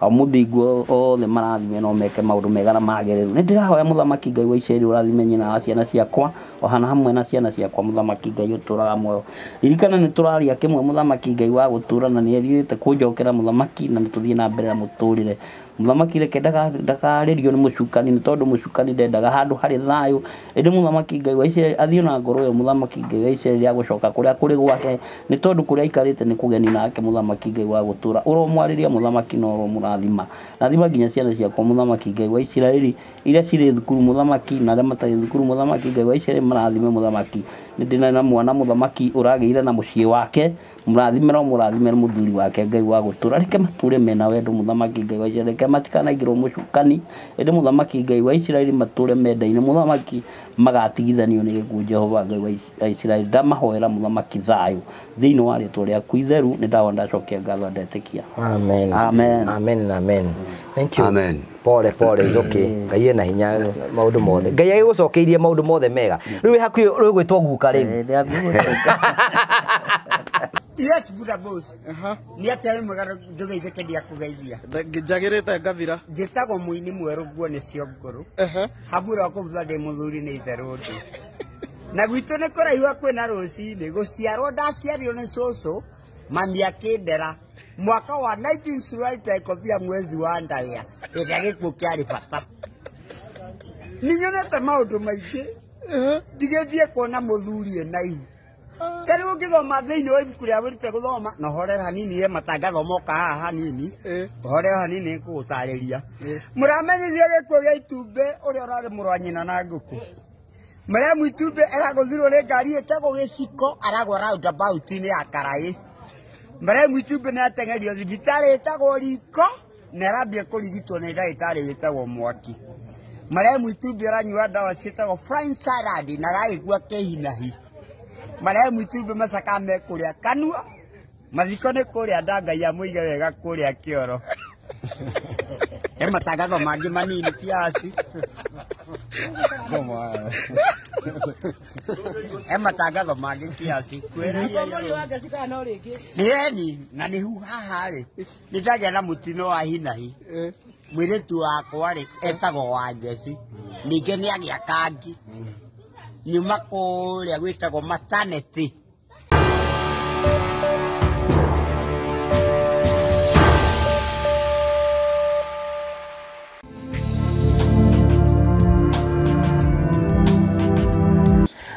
O mũthingu othe marathime no meke maũndũ mega na magĩrĩru. Nĩ ndĩrahoya mũthamaki Ngai wa Isiraeli ũrathime nyina wa ciana ciakwa o hana hamwe na ciana ciakwa mũthamaki Ngai ũtũraga muoyo. Ririkana nĩ tũraria kĩmwe mũthamaki Ngai wa gũtũra na nĩ erirĩte kũnjokera mũthamaki na nĩ tũthiĩ na mbere na mũtũrĩre. Mũthamaki reke ndakarĩrio nĩ mũcukani nĩ tondũ mũcukani ndendaga handũ harĩ thayũ. Ĩndĩ mũthamaki Ngai wa Isiraeli athiĩ na ngoro ĩyo mũthamaki Ngai wa Isiraeli ya gũcoka kũrĩa kũrĩ gwake nĩ tondũ kũrĩa aikarĩte nĩ kũgeni nake mũthamaki Ngai wa gũtũra. Ũromwarĩria mũthamaki na ũromũrathima. Rathima nginya ciana ciakwa mũthamaki Ngai wa Isiraeli iria cirĩ thukuru mũthamaki na arĩa matarĩ thukuru mũthamaki Ngai wa Isiraeli marathime mũthamaki. Nĩ ndĩna na mwana mũthamaki ũragĩire na mũciĩ wake mũrathime no mũrathime mũthuri wake Ngai wa gũtũra. Reke matũre mena wendo mũthamaki Ngai wa Isiraeli, reke matikanaingĩrwo mũcukani ĩndĩ mũthamaki Ngai wa Isiraeli matũre mendaine mũthamaki magatigithanio nĩ gĩkuũ. Jehova Ngai wa Isiraeli ndamahoera mũthamaki thayũ thĩinĩ wa rĩtwa rĩaku itheru nĩ ndawa ndacokia ngatho ndetĩkia. Amen. Amen. Amen na amen. Thank you. Amen. Pole pole is okay. Ngai ena hinya maũndũ mothe. Ngai agĩgũcokeirie maũndũ mothe mega. Rĩu wĩ hakuhĩ rĩu gwĩtwo guka rĩu. Yes, Buddha boss. Nĩ atĩa wĩ mwega ndũgeithĩke ndiakũgeithia. Njagĩrĩte ngathira. Njĩtagwo mũini mwerũ nguo nĩ cio ngũrũ. Hamura wa kũbutha ndĩ mũthuri nĩ itherũ ndĩ. Na gwitũ nĩ kũraihu hakuhĩ na rũcinĩ. Gũciarwo ndaciarirwo nĩ cũcũ mami akĩndera mwaka wa 1970 kobia mwezi wa ndaya ĩrĩa gĩkuũ kĩarĩ bata. Nĩnyonete maũndũ maingĩ ndigĩthiĩ kuona mũthuri ena ihu. Tarĩu ũngĩthoma thĩinĩ wa ibuku rĩa wĩrute gũthoma na ũhorere hanini he matangatho moka haha hanini ũhorere hanini nĩngũgũtarĩria. Mũramenyithio gĩkuũ gĩa itumbĩ ũrĩa ũrarĩ mũrũ wa nyina na ngũkũ. Marehemu itumbĩ aragũthirwo nĩ ngari ĩtagwo gĩciko aragwa roundabout-inĩ ya Karaĩ. Marehemu itumbĩ nĩ ateng'erio thibitarĩ ĩtagwo Riko na arambia kũrigitwo nĩ ndagĩtarĩ wĩtagwo Mwaki. Marehemu itumbĩ aranyua ndawa ciĩtagwo frying salad na aragĩkua kĩhinahi. Marehemu itumbĩ macaka me kũrĩa kanua mathiko nĩ kũrĩa nda Ngai amũige wega kũrĩa kĩoro. He matangatho mangĩ manini kiasi. He matangatho mangĩ kiasi. Nĩeni na nĩ haha rĩ nĩ ndagĩa na mũtino wa hinahi. Mũirĩtu wakwa rĩ etagwo Wanjeci ningĩ nĩ agĩa kangi nyuma kũrĩa gwĩtagwo maternity.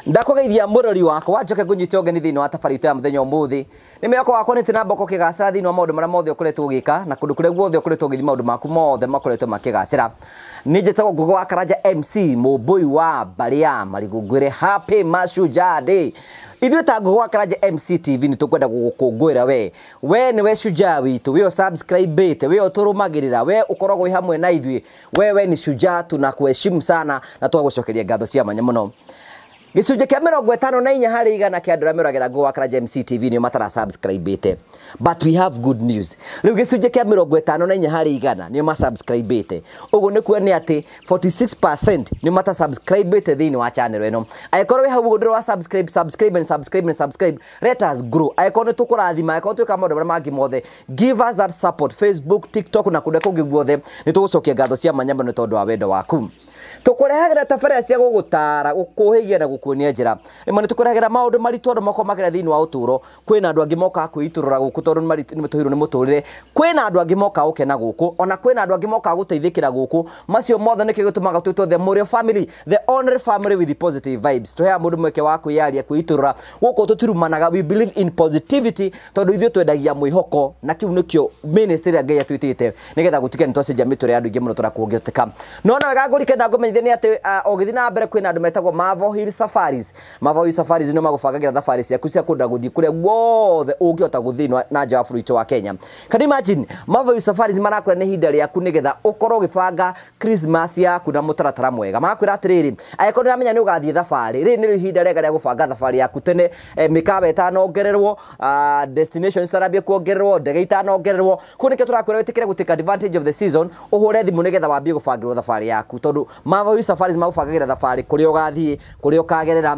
Ndakũgeithia mũrori wakwa njoke ngũnyite ũgeni thĩinĩ wa tabarĩra itũ ya mũthenya ũmũthĩ. Nĩ mĩhoko wakwa nĩ tĩna mboko kĩgacĩra thĩinĩ wa maũndũ marĩa mothe ũkoretwo ũgĩka na kũndũ kũrĩa guothe ũkoretwo ũgĩthiĩ maũndũ maku mothe makoretwo makĩgacĩra. Nĩ njĩtagwo Ngũgĩ wa Karanja MC mũmbũi wa mbarĩ ya Marigũ ngwĩre Happy Mashujaa Day. Ithuĩ ta Ngũgĩ wa Karanja MC TV nĩ tũkwenda gũgũkũngũĩra we. We nĩwe shujaa witũ, we ũsubscribe-ĩte, we ũtũrũmagĩrĩra, we ũkoragwo wĩ hamwe na ithuĩ. Wewe ni shujaa, tunakuheshimu sana na tũgagũcokeria ngatho cia mwanya mũno. Gĩcunjĩ kĩa 54 harĩ igana kĩa andũ arĩa meroragĩra Ngũgĩ wa Karanja MC TV nĩo matara subscribe-ĩte. But we have good news. Rĩu gĩcunjĩ kĩa 54 harĩ igana nĩo masubscribe-ĩte. Ũguo nĩ kuonania atĩ 46% nĩo mata subscribe-ĩte thĩinĩ wa channel ĩno. Angĩkorwo wĩ hau ũguo ndũrĩ wa subscribe, subscribe and subscribe and subscribe. Let us grow. Angĩkorwo nĩ tũkũrathima, angĩkorwo twĩka maũndũ marĩa mangĩ mothe, give us that support. Facebook, TikTok na kũndũ kũngĩ guothe nĩ tũgũcokia ngatho cia mwanya mũno tondũ wa wendo waku. Tũkũrehagĩra tabarĩra cia gũgũtara, gũkũhĩgia na gũkuonia njĩra. Rĩmwe nĩ tũkũrehagĩra maũndũ maritũ andũ makoragwo makĩra thĩinĩ wa ũtũũro. Kwĩna andũ angĩ mokaga kwĩitũrũra gũkũ tondũ nĩ matũhĩirwo nĩ mũtũrĩre. Kwĩna andũ angĩ mokaga gũkena gũkũ, ona kwĩna andũ angĩ mokaga gũteithĩkĩra gũkũ. Macio mothe nĩkĩo gĩtũmaga twĩtwo the Mũrĩo family, the only family with the positive vibes. Tũheaga mũndũ mweke wa kwĩyaria, kwĩitũrũra. Gũkũ tũtirumanaga, we believe in positivity tondũ ithuĩ twendagia mwĩhoko na kĩu nĩkĩo ministry ĩrĩa Ngai atwĩtĩte nĩgetha gũtuĩke nĩ twacenjia mĩtũrĩre ya andũ aingĩ mũno tũrĩa kũngĩhoteka. No na wega ngũrike na ngũmenyithie nĩ atĩ ũgĩthiĩ na mbere kwĩna andũ metagwo Marvel Hill Safaris. Marvel Hill Safaris nĩo magũbangagĩra thabarĩ ciaku cia kũndũ gũthiĩ kũrĩa guothe ũngĩhota gũthiĩ na nja wa bũrũri witũ wa Kenya. Can you imagine Marvel Hill Safaris marakwĩra nĩ ihinda rĩaku nĩgetha ũkorwo ũgĩbanga Christmas yaku na mũtaratara mwega. Marakwĩra atĩrĩrĩ, angĩkorwo nĩũramenya nĩ ũgathiĩ thabarĩ, rĩrĩ nĩrĩo ihinda rĩega rĩa gũbanga thabarĩ yaku tene, mĩkawa ĩtanongererwo, destinations itarambia kuongererwo, ndege itanongererwo. Kũu nĩkĩo tũrakwĩra wĩtĩkĩre gũ take advantage of the season, ũhũre thimũ nĩgetha wambie gũbangĩrwo thabarĩ yaku tondũ Mavo Safaris magũbangagĩra thabarĩ kũrĩa ũgathiĩ, kũrĩa ũkagerera,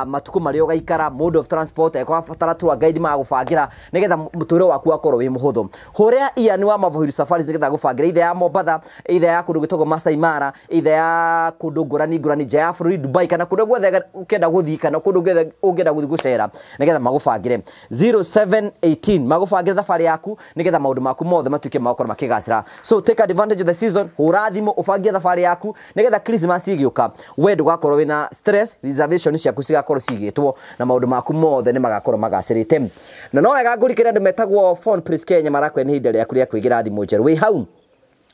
matukũ marĩa ũgaikara, mode of transport, angĩkorwo ũrabatara tour guide magũbangĩra nĩgetha mũtũrĩre waku wakorwo wĩ mũhũthũ. Hũrĩra Ian wa Mavo Safaris nĩgetha agũbangĩre either ya Mombatha, either ya kũndũ gwĩtagwo Masai Mara, either ya kũndũ ngũrani ngũrani nja ya bũrũri, Dubai, kana kũndũ guothe ũkĩenda gũthiĩ, kana kũndũ guothe ũngĩenda gũthiĩ gũcera nĩgetha magũbangĩre. 0718 magũbangĩre thabarĩ yaku nĩgetha maũndũ maku mothe matuĩke magũkorwo makĩgacĩra. So take advantage of the season, hũra thimũ ũbangie thabarĩ yaku nĩgetha Christmas ĩgĩũka we ndũgakorwo wĩna stress, reservation ciaku cigakorwo cigĩtwo na maũndũ maku mothe nĩ magakorwo magacĩrĩte. Na no wega ngũrikĩre andũ metagwo Phone Prince Kenya marakwĩra nĩ ihinda rĩaku rĩa kwĩgĩra thimũ njerũ. Wĩ hau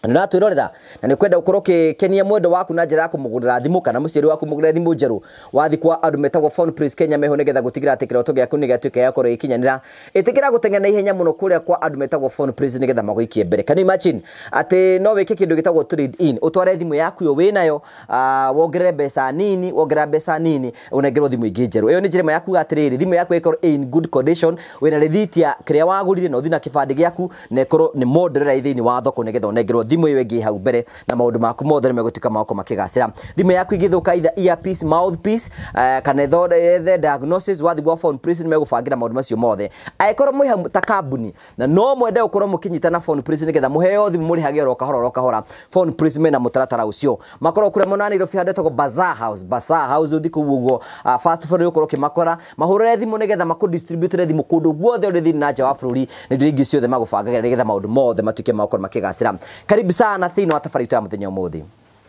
na nĩũratwĩrorera na nĩ ũkwenda gũkorwo ũkĩkenia mwendwa waku na njĩra ya kũmũgũrĩra thimũ kana mũciari waku mũgũrĩre thimũ njerũ, wathiĩ kwa andũ metagwo Phone Prince Kenya meho nĩgetha gũtigĩrĩra atĩ kĩroto gĩaku nĩ gĩatuĩka gĩa gũkorwo gĩkinyanĩra. Ĩtĩkĩra gũteng'era na ihenya mũno kũrĩa kwa andũ metagwo Phone Prince nĩgetha magũikie mbere. Can you imagine atĩ no wĩke kĩndũ gĩtagwo trade in, ũtware thimũ yaku ĩyo wĩnayo, wongerere mbeca nini, wongerera mbeca nini ũnengerwo thimũ ĩngĩ njerũ. Ĩyo nĩ njĩra ĩmwe ya kuga atĩrĩrĩ, thimũ yaku ĩkorwo in good condition, wĩna rĩthiti ya kĩrĩa wagũrire na ũthiĩ na kĩbandĩ gĩaku na ĩkorwo nĩ model ĩrĩa ĩ thĩinĩ wa thoko nĩgetha ũnengerwo thimũ ĩyo ĩngĩ hau mbere na maũndũ maku mothe nĩ megũtuĩka magũkorwo makĩgacĩra. Thimũ yaku ĩngĩthũka either earpiece, mouthpiece, kana ethe diagnosis, wathiĩ gwa Phone Prince nĩ megũbangĩra maũndũ macio mothe. Angĩkorwo mwĩ hau ta kambuni na no mwende gũkorwo mũkĩnyitana Phone Prince nĩgetha mũheo thimũ mũrĩhage oro kahora oro kahora, Phone Prince mena mũtaratara ũcio. Makorwo kũrĩa mwena wa Nairobi handũ hetagwo Bazaar House, Bazaar House ũthiĩ kũu ũguo, first floor nĩ ũgũkorwo ũkĩmakora, mahũrĩre thimũ nĩgetha makũdistributĩre thimũ kũndũ guothe ũrĩ thĩinĩ na nja wa bũrũri, na indo ingĩ ciothe magũbangagĩra nĩgetha maũndũ mothe matuĩke magũkorwo makĩgacĩra. Karibu sana thĩinĩ wa thabarĩ itũ ya mũthenya ũmũthĩ.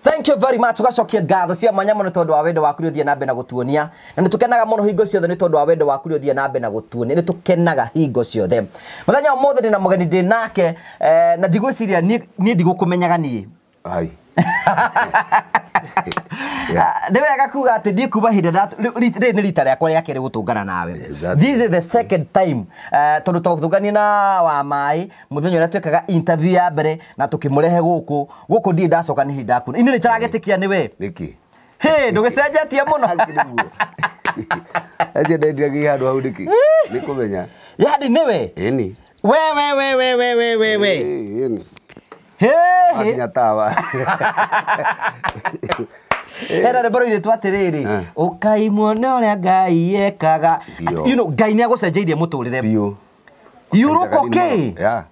Thank you very much. Tugacokia ngatho cia mwanya mũno tondũ wa wendo waku ũrĩa ũthiĩ na mbere na gũtuonia, na nĩ tũkenaga mũno hingo ciothe nĩ tondũ wa wendo waku ũrĩa ũthiĩ na mbere na gũtuonia, nĩ tũkenaga hingo ciothe. Mũthenya ũmũthĩ ndĩna mũgeni ndĩ nake, na ndigwĩciria niĩ ndigũkũmenyaga niĩ. Ai. Nĩ wega kuga atĩ niĩ kuma hĩndĩ rĩrĩ nĩ rita rĩakwa rĩa kerĩ gũtũngana nawe. This is the second time, tondũ twatũnganie na wa maĩ mũthenya ũrĩa twekaga interview ya mbere na tũkĩmũrehe gũkũ gũkũ, ndirĩ ndacoka nĩ ihinda kuona. Inĩ nĩtaragetĩkia nĩ we. Nĩkĩ? Hĩ, ndũgĩcenjetie mũno. Acio ndendiragia handũ hau nĩkĩ? Nĩ kũmenya. Yani nĩwe? Ĩni. We we we we we we we we. Ĩni. Hĩ. Akinya tawa. Hena rwĩmbo rũinĩtwo atĩrĩrĩ, ũkai muone ũrĩa Ngai ekaga. You know, Ngai nĩ agũcenjeirie mũtũrĩre. Biũ. You look okay. Yeah.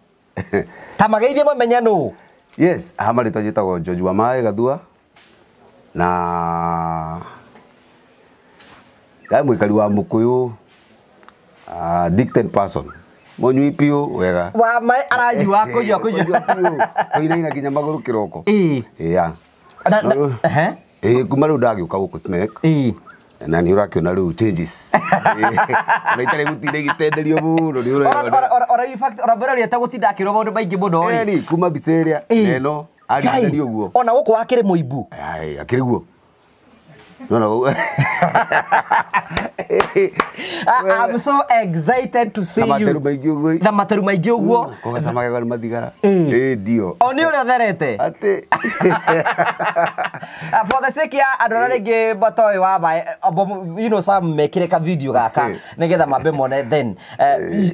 Ta mageithie mamenye nũ. Yes, ha marĩtwa njĩtagwo George Wamaĩ Gathua na ndarĩ mũikari wa Mũkũyũ, addicted person. Mũnyui biũ wega. Wamaĩ aranyua kũnyua kũnyua. Kũinaina nginya magũrũ kĩroko. Ĩĩ. Yeah. Ĩĩ, kuma rĩu ndagĩũka gũkũ Smek. Ĩĩ. Na nĩ ũrakĩona rĩu changes. Ona itarĩ gũtinda igĩtenderio mũno nĩ ũreyona. Ora in fact ora mbere rĩeta gũtinda akĩrwo maũndũ maingĩ mũno rĩ. Ĩni, kuma mbica ĩrĩa Ĩĩ. ĩno arigithania ũguo. Ona gũkũ hakĩrĩ mũimbu. Ai, akĩrĩ guo. No no. I'm so excited to see Na you. materu maingĩ ũguo. Na materu maingĩ ũguo. Kũgacama magego nĩ mathigara. Ĩĩ. Ĩĩ, ndio. O nĩ ũrĩa ũtherete. Atĩ. For the sake ya andũ arĩa rĩngĩ matoĩ wa maĩ, you know, some mekĩre ka video gaka nĩgetha mambe mone, then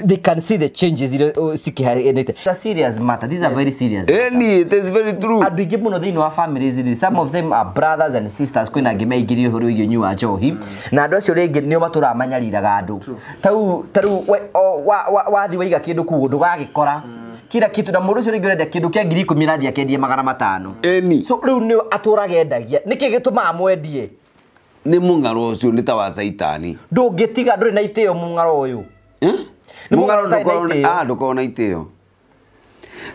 they can see the changes iria cikĩhanĩte. It's a serious matter. These are very serious. Ĩni, it is very true. Andũ aingĩ mũno thĩinĩ wa families, some of them are brothers and sisters, kwĩna angĩ meingĩrie ũhoro wĩgiĩ ũnyui wa njohi, na andũ acio rĩngĩ nĩo matũraga manyariraga andũ. Tarĩu wathiĩ waiga kĩndũ kũu ndũgagĩkora kila kitu, na mũndũ ũcio rĩngĩ ũrenda kĩndũ kĩa 10,000 arathiĩ akendie 500. Ĩni. So rĩu nĩ atũraga endagia. Nĩkĩ gĩtũmaga mwendie? Nĩ mũng'aro ũcio nĩ ta wa caitani. Ndũngĩtiga, ndũrĩ na itĩo mũng'aro ũyũ. Nĩ Mũng'aro mũng'aro ũtarĩ na itĩo. Ndũkoragwo na itĩo.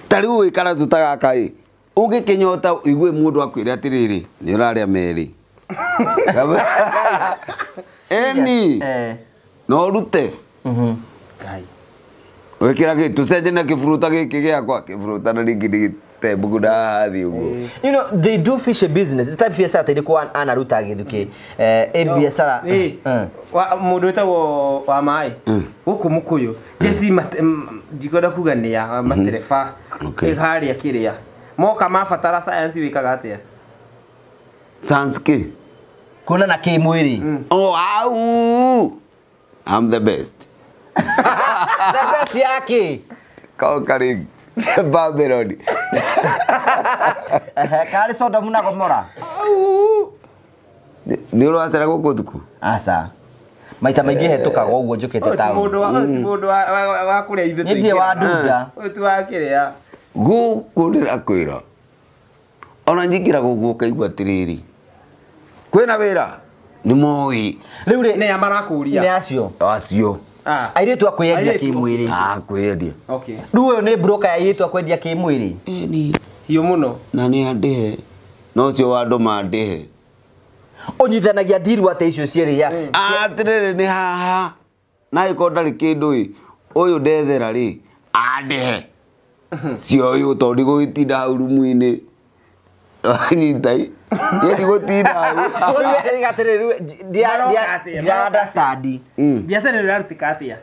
Ta rĩu wĩkara tu ta gaka ĩ, ũngĩkĩnyota ũigue mũndũ akwĩre atĩrĩrĩ, nĩ ũrarĩa merĩ. Ĩni. No ũrute. Wĩkĩra kĩ, tũcenjie na kĩburuta gĩkĩ gĩakwa, kĩburuta na rĩngĩ nĩ gĩtembũku na haha thĩ ũguo. You know, they do fish a business. The type biacara ta irĩkũ anaruta gĩthukĩ? Ĩ biacara. Mũndũ wĩtagwo wa maĩ gũkũ Mũkũyũ, jeci ndikwenda kuga nĩ ya matereba harĩa kĩrĩa moka mabatara science wĩkaga atĩa? Science kĩ? Kuonana kĩmwĩrĩ. Oh, au! I'm the best. The best yake. Conquering. Babylon. Kari Sodom na Gomora. Nĩ ũracera gũkũ ũtukũ? Aca. Maita maingĩ hetũkaga ũguo njũkĩte taũni. Mũndũ wa kũrĩa ithuĩ Niĩ ndirĩ wa ndunda. Ũyũ ti wa kĩrĩa. Gũkũ ndĩrakwĩra. Ona nyingĩra gũkũ ũkaigua atĩrĩrĩ. Kwĩna wĩra? Nĩ moĩ. Rĩu rĩ Nĩ a marakũria. Nĩ acio. Acio. Airĩtu a kwĩyendia kĩmwĩrĩ. Ah, kwĩyendia. Okay. Rĩu ũyũ nĩ broker ya airĩtu a kwendia kĩmwĩrĩ. Ĩni. Hiũ mũno. Na nĩ andĩhe. No ũcio wa andũ mandĩhe. Ũnyitanagia ndiru atĩ icio cierĩ ya. Atĩrĩrĩ nĩ haha. Na ĩkorwo ndarĩ kĩndũ ĩ, ũyũ ndethera rĩ, andĩhe. Cio ũyũ tondũ ndigũgĩtinda hau rumu-inĩ. Nyitai. Niĩ ndigũtinda hau. Rĩu atĩrĩrĩ rĩu ndira understand. Biacara ĩno ĩrarutĩka atĩa?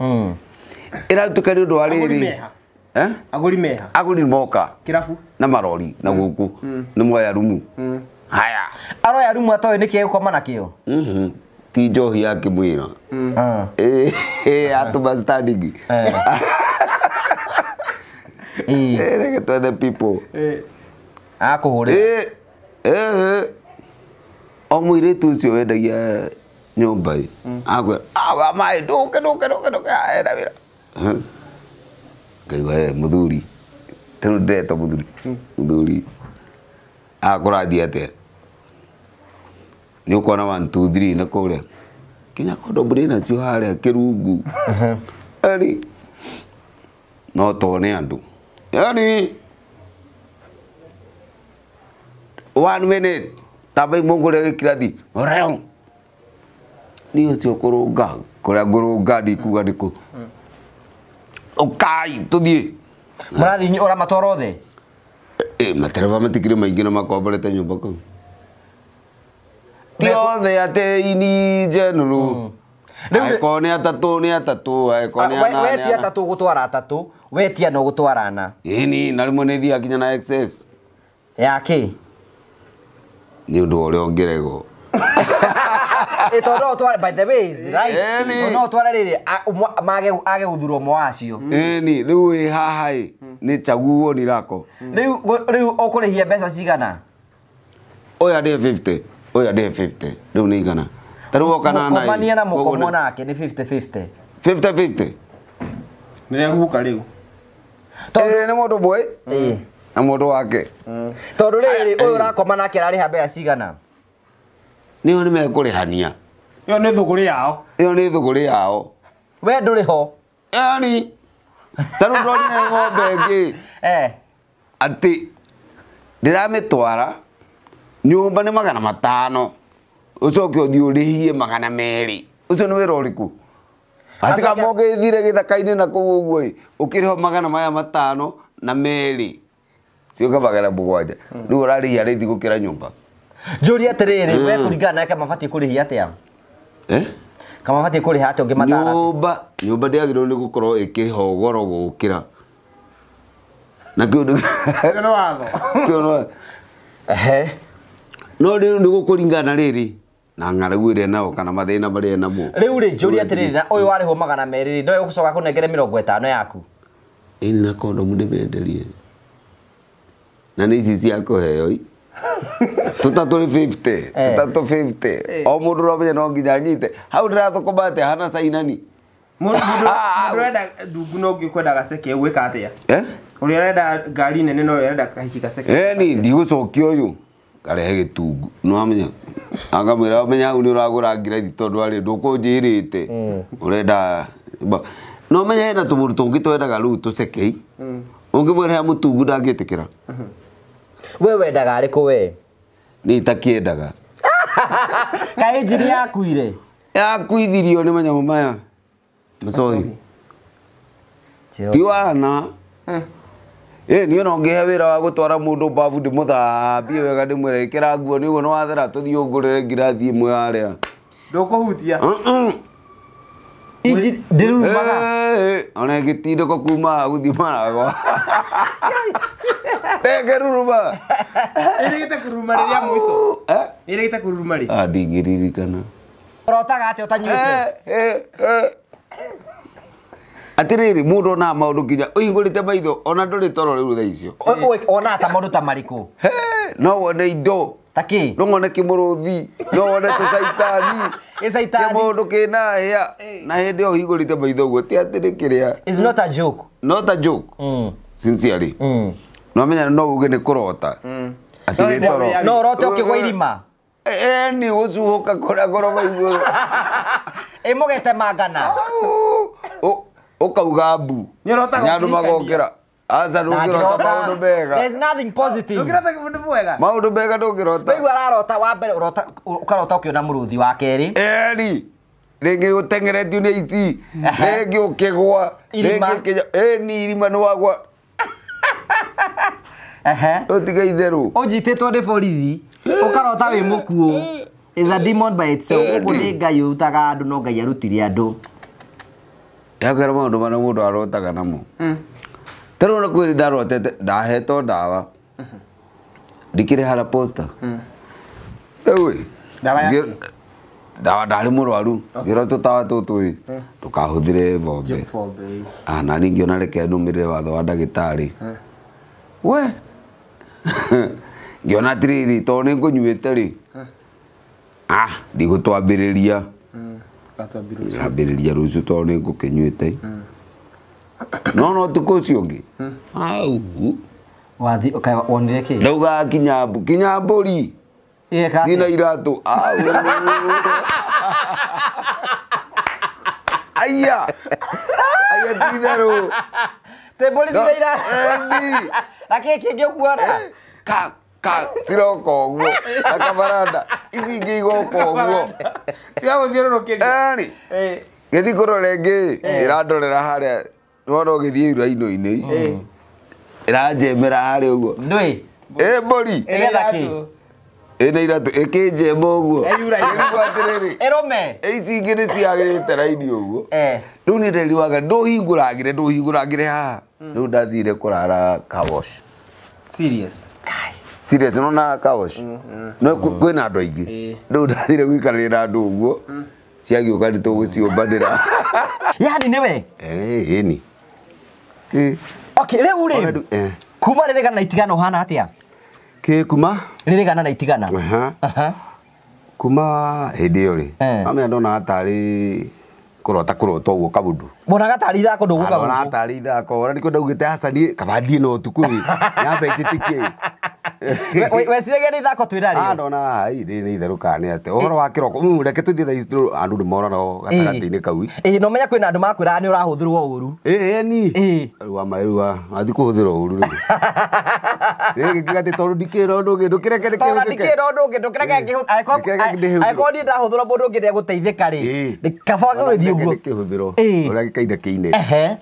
Ĩrarutĩka nĩ ũndũ wa Agũri rĩrĩ. meha. Eh? Agũri meha. Agũri moka. Kĩrabu. Na marori na gũkũ. Nĩ moya rumu. Haya. Aroya rumu atoĩ nĩkĩ egũkoma nakĩo. Ti njohi akĩmwĩra. Atũma standing. Reke twethe people. Akũhũrĩra. O mũirĩtu ũcio wendagia nyũmba ĩ. Akwĩra, "Ah, maĩ ndũke ndũke ndũke ndũke ena wĩra." Ngaigua mũthuri. Rĩu ndĩretwo mũthuri. Mũthuri. Akũrathiĩ atĩa? Nĩ ũkuona 1 2 3 na kũrĩa. Kinya kondomu ndĩ nacio harĩa kĩrungu. Eri. No tuone andũ. Eri. 1 minute. Tambai mũngũrĩre gĩkirathi. Oreo. Niĩ ũcio kũrũnga. Kũrĩa ngũrũnga ndikuga nĩkũ. Ũkai tũthiĩ. Mũrathiĩ ũramatwara othe? Matereba matikĩrĩ maingĩ na makomborete nyũmba kũu. Ti othe atĩ ini general. Angĩkorwo nĩ atatũ nĩ atatũ, angĩkorwo nĩ ana nĩ Wetia ana. atatũ ũgũtwara atatũ, wetia no ũgũtwara ana. Ĩni, na rĩmwe nĩ thiaga nginya na excess. Ya kĩ? Nĩ ũndũ wa ũrĩa ũngĩregwo. Tondũ no ũtware by the way is right. Ĩni. No ũtware rĩrĩ age gũthurwo ũmwe wacio. Ĩni, rĩu wĩ haha ĩ, nĩ chaguo ni lako. Rĩu ũkũrĩhia mbeca cigana? Ũyũ andĩhe 50, ũyũ andĩhe 50, rĩu nĩ igana. Ta rĩu woka na ana ĩ, Mũkomania na koguo mũkomwo nĩ nake nĩ 50-50. 50-50. Nĩrĩahuka rĩu. Nĩ mũndũ ũmwe na mũndũ wake. Tondũ rĩrĩ ũyũ ũrakoma nake ararĩha mbeca cigana? Nĩo nĩ mekũrĩhania. Ĩyo nĩ thũgũrĩ yao. Ĩyo nĩ thũgũrĩ yao. We ndũrĩ ho. Yaani ta rĩu ndorire ng'ombe ĩngĩ. Atĩ ndĩramĩtwara nyũmba nĩ 500. Ũcoke ũthiĩ ũrĩhie 200. Ũcio nĩ wĩra ũrĩkũ? Hatika mũngĩthire gĩthaka-inĩ na kũu ũguo ĩ, ũkĩrĩhwo 500 na 2. Ciũka 700. Rĩu ũrarĩhia rĩthi gũkĩra nyũmba. Njũrie atĩrĩrĩ, we kũringana nake mabatiĩ kũrĩhia atĩa? Kama mabatiĩ kũrĩha atĩa ũngĩmatara? Nyũmba ndĩagĩrĩirwo nĩ gũkorwo ĩkĩrĩhwo goro gũkĩra. Na kĩu nĩ Ũcio nĩ watho. Ũcio nĩ watho. No rĩu nĩ gũkũringana rĩrĩ na ng'aragu ĩrĩa nao kana mathĩna marĩa namo. Rĩu rĩ njũrie atĩrĩrĩ, na ũyũ warĩhwo 200 rĩ, no ũgũcoka kũnengere 50 yaku? Ĩni na kondomu ndĩmenderie. Na nĩ ici cia kũheo i. Tũtatũ nĩ 50, tũtatũ 50. O mũndũ ũramenya no nginya anyite. Hau ndĩrathũkũma atĩa hana cainani? Mũndũ ũrenda ndungu no ũngĩ ũkwenda gaceke ũgwĩka atĩa? Ũrĩa ũrenda ngari nene no ũrĩa ũrenda kahiki gaceke. Ĩni ndigũcokia ũyũ. Karehe gĩtungu. Nĩ wamenya? Akamwĩra ũmenya hau nĩ ũragũra ngirathi tondũ arĩ ndũkũnjĩrĩte. Ũrenda no ũmenye hena tũmũndũ tũngĩ twendaga rĩu tũcekei. Ũngĩmwĩra mũtungu ndangĩtĩkĩra. We wendaga arĩkũ we? Niĩ itakĩendaga. Kaĩ injini yakuire? Yakuithirio nĩ manyamũ maya. Macohi. Ti wana. Niĩ no ngĩhe wĩra wa gũtwara mũndũ mbabu ndĩmũthambie wega ndĩmwĩre ĩkĩra nguo nĩ ũguo nĩ wathera tũthiĩ ũngũrĩre ngirathi ĩmwe harĩa. Ndũkũhutia. Injini ndĩrumaga. Ona ĩgĩtindĩko kuma haha gũthiĩ maragwa. Ndĩngĩruruma. Ĩrĩgĩte kũruruma rĩrĩa mũico. Ĩrĩgĩte kũruruma rĩ? Ndingĩririkana. Ũrotaga atĩa ũtanyuĩte? Atiriri mundu ona maundu nginya uihingurite maitho ona nduri toro riu thaa icio. Ona ta maundu ta mariku? He, no wone indo. Ta ki? No wone kimuruthi, no wone tucaitani. Gĩcaitani. Kĩmũndũ kĩna hĩa na hĩndĩ ĩyo ũhingũrĩte maitho ũguo ti atĩ nĩ kĩrĩa. It's not a joke. Not a joke. Sincerely. No menya no uge nĩ kũrota. Atĩ wĩ toro. No ũrote ũkĩgwa irima. Ni gũcuhũka kũrĩa ngoroba igũrũ. Ĩ mũgetemangana. Ũkauga mbu. Nĩ ũrotaga Andũ magokĩra. Aca ndũngĩrota maũndũ mega. There's nothing positive. Ndũngĩrota maũndũ mega. Maũndũ mega ndũngĩrota. Waigua ararota wa mbere ũrota ũkarota ũkĩona mũrũthi wa kerĩ. Eri. Rĩngĩ ũteng'eretio nĩ aici. Rĩngĩ ũkĩgwa. Rĩngĩ kĩnya. Ĩni irima nĩ wagwa. Ehe. Ũtiga itherũ. Ũnyitĩtwo nĩ borithi. Ũkarota wĩ mũkuũ. Is a demon by itself. Ũguo nĩ Ngai ũrutaga andũ no Ngai arutire andũ. Yakwĩra maũndũ marĩa mũndũ arotaga namo. Tarĩu ona kwĩrĩ ndarotete ndahetwo ndawa. Ndikĩrĩ harĩa posta. Rĩu ĩ, ndawa ndarĩ mũrwaru. Ngĩrwo tũtawa tũtũ ĩ, ndũkahũthĩre bombe. Ah, na niĩ ngĩona reke nũmĩrĩre watho wa ndagĩtarĩ. We ngĩona atĩrĩrĩ tondũ nĩ ngũnyuĩte rĩ, ah, ndigũtwambĩrĩria. Ngambĩrĩria rũciũ tondũ nĩ ngũkĩnyuĩte. No no tukũ ũcio ũngĩ. Au. Wathi wonire kĩ? Ndauga kinya mbũri. Cina iratũ. Au. Aya. Aya ti itherũ. Te mbũri cina iratũ. Na kĩ kĩngĩ ũkuona? Ka ka ciroka ũguo. Na kabaranda. Ici ingĩ igoka ũguo. Tiga gũthiũrũrũkĩria. Eni. Gĩthiĩ kũrora ĩngĩ ĩrandorera harĩa nĩwona ũgĩthiĩ iraino-inĩ. Ĩranjemera harĩa ũguo. Ndũĩ? Ĩ mbũri. Ĩgetha kĩ? Ĩna iratũ ĩkĩnjema ũguo. Ĩrigwo atĩrĩrĩ. Ĩrũme. Ici ingĩ nĩ ciagĩrĩte raini ũguo. Rĩu niĩ nderiwaga ndũhingũragĩre haha. Rĩu ndathire kũrara car wash. Serious. Serious nona car wash. No kwĩna andũ aingĩ. Rĩu ndathire gũikarĩra na andũ ũguo. Ciagĩũka nĩ tũgũciũmbanĩra. Yani nĩwe? Ĩni. Okay, rĩu rĩ. Kuma rĩrĩgana na itigana ũhana atĩa? Kĩ kuma? Rĩrĩgana na itigana. Kuma hĩndĩ ĩyo rĩ. Amenya ndonaga tarĩ kũrota kũrota ũguo kaũndũ. Mbonaga tarĩ ithako ndũgũka gũkũ. Ndonaga tarĩ ithako. Ona nĩkĩo ndaugĩte aca niĩ kaba thiĩ na ũtukũ ĩ. Nyambe njĩtĩkie. Weciragia nĩ ithako twĩnarĩo? Ah, ndonaga hai nĩ itherũ kana nĩ atĩa. Ũhoro wa kĩroko, reke tũthiĩ thaa ici andũ nĩ morana gatagatĩ-inĩ kau. Ĩ, no menya kwĩna andũ makwĩraga nĩ ũrahũthĩrwo ũru. Ĩ, ĩni. Rĩu wa ma rĩu athiĩ kũhũthĩrwo ũru rĩu. Rĩngĩ ngiuga atĩ tondũ ndikĩrĩ na ũndũ ũngĩ, ndũkĩreke ndĩkĩhũthĩke. Tondũ ndikĩrĩ na ũndũ ũngĩ, ndũkĩreke ngĩhũthĩke. Angĩkorwo niĩ ndahũthĩrwo mũndũ ũngĩ nĩegũteithĩka rĩ, kaba gũgĩthiĩ ũguo. Ndĩkĩhũthĩrwo. Ũrĩa gĩkaire kĩine.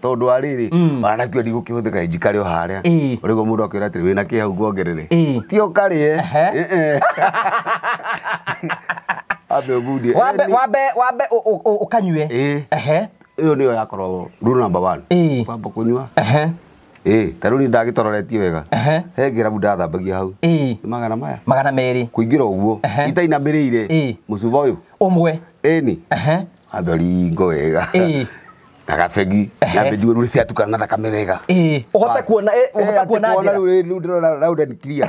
Tondũ wa rĩrĩ, ona nakĩo ndigũkĩhũthĩka njikare o harĩa. Ũrĩguo mũndũ akwĩra atĩrĩ wĩna kĩ hau nguongerere. Ti ũkarĩe. Ambe ũgundie. Wambe ũkanyue. Ĩyo nĩyo yakorwo rule number 1. Kwamba kũnyua. Ta rĩu niĩ ndagĩtororetie wega. He ngĩrabu ndathambagia hau. Nĩ magana maya. Magana merĩ. Kũingĩra ũguo. Itainamĩrĩire. Mũcuba ũyũ. Ũmwe. Ĩni. Ambe ũringo wega. Na gabegi. Nyambe njigue rĩu ciatukana na thakame wega. Ũhote kuona ũhote kuona njĩra. Rĩu ndĩrona round and clear.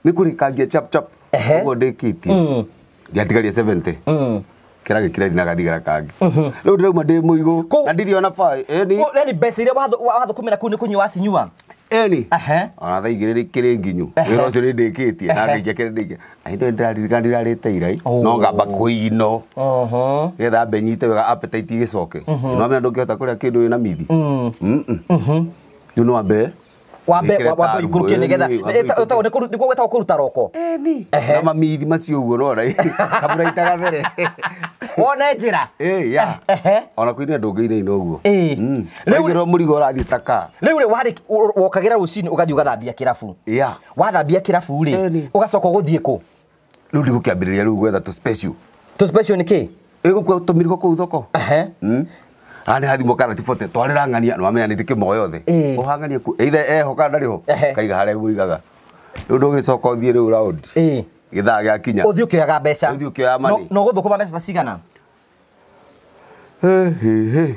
Nĩ kũrĩkangia chap chap. Ũguo ndĩkĩtie. Ndiatigaria 70. Kĩra gĩkĩra na gathigara kangĩ. Rĩu ndĩrauma ndĩ mũigũ na ndirĩ ona ba. Ĩni. Yani mbeca iria wathũkũmĩra kũu nĩ kũnyua wacinyua? Ĩni. Ona thaa igĩrĩ kĩrĩ nginyu. Wĩra ũcio nĩ ndĩkĩtie na ngĩikia kĩrĩa ndĩkia. Na hĩndĩ ĩyo ndĩraririkana ndĩrarĩte irai. No ngamba kũino. Nĩgetha ambe nyite wega appetite ĩgĩcoke. No amenya ndũngĩhota kũrĩa kĩndũ wĩna mithi. Rĩu no wambe wambe ikũrũkie nĩgetha nĩkuo gwĩtagwo kũruta roko. Ĩni. Na mamithi macio ũguo nĩwona kabura itagathere. Wone njĩra. Ya. Ona kũina ndũngĩinaina ũguo. Rĩu mũrigo ũrathiĩ ta kaa. Rĩu rĩ warĩ wokagĩra rũcinĩ ũgathiĩ ũgathambia kĩrabu. Wathambia kĩrabu rĩ ũgacoka ũgũthiĩ kũ? Rĩu ndigũkĩambĩrĩria rĩu gwetha tũ special. Tũ special nĩ kĩ? Ĩgũkua tũmĩrigo kũu thoko. Ani hathimwo kana ti 40 twarĩra ng'ania nĩwamenya nĩ ndĩkĩmoe othe. Ũhang'anie ku either eho kana ndarĩ ho kaiga harĩa mũigaga. Rĩu ndũgĩcoka ũthiĩ rĩu round. Gĩthaa gĩakinya. Ũthiĩ ũkĩoyaga mbeca. Ũthiĩ ũkĩoya money. No ũgũthũkũma mbeca ta cigana? He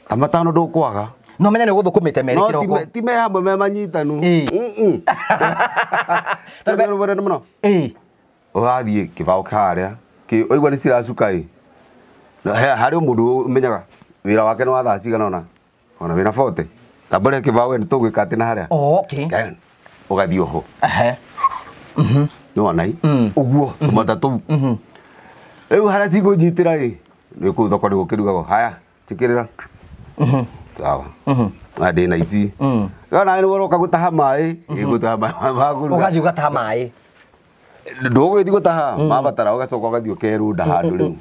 ta matano ndũkwaga. No menya nĩ gũthũkũmĩte merĩ kĩroko. Ti me hamwe me manyitanu. Tondũ mũno. Ũrathiĩ kĩbaũ harĩa ũigua nĩ ciracuka ĩ. Harĩ mũndũ ũmenyaga wĩra wake nĩ wa thaa cigana ũna ona wĩna 40 tambũre kĩbaũ we nĩ tũgwĩka atĩ na harĩa. Okay. Ũgathiĩ oho. Nĩwona ĩ ũguo tũmata tũu. Rĩu harĩa cigũnyitĩra ĩ nĩ kũu thoko nĩ gũkĩrugagwo. Haya njĩkĩrĩra. Sawa. Na ndĩna ici. Kana nĩ ũroka gũtaha maĩ, gũtaha maĩ ma kũruga. Ũgathiĩ ũgataha maĩ. Ndũgũgĩthiĩ gũtaha mabatara ũgacoka ũgathiĩ ũkerunda handũ rĩu.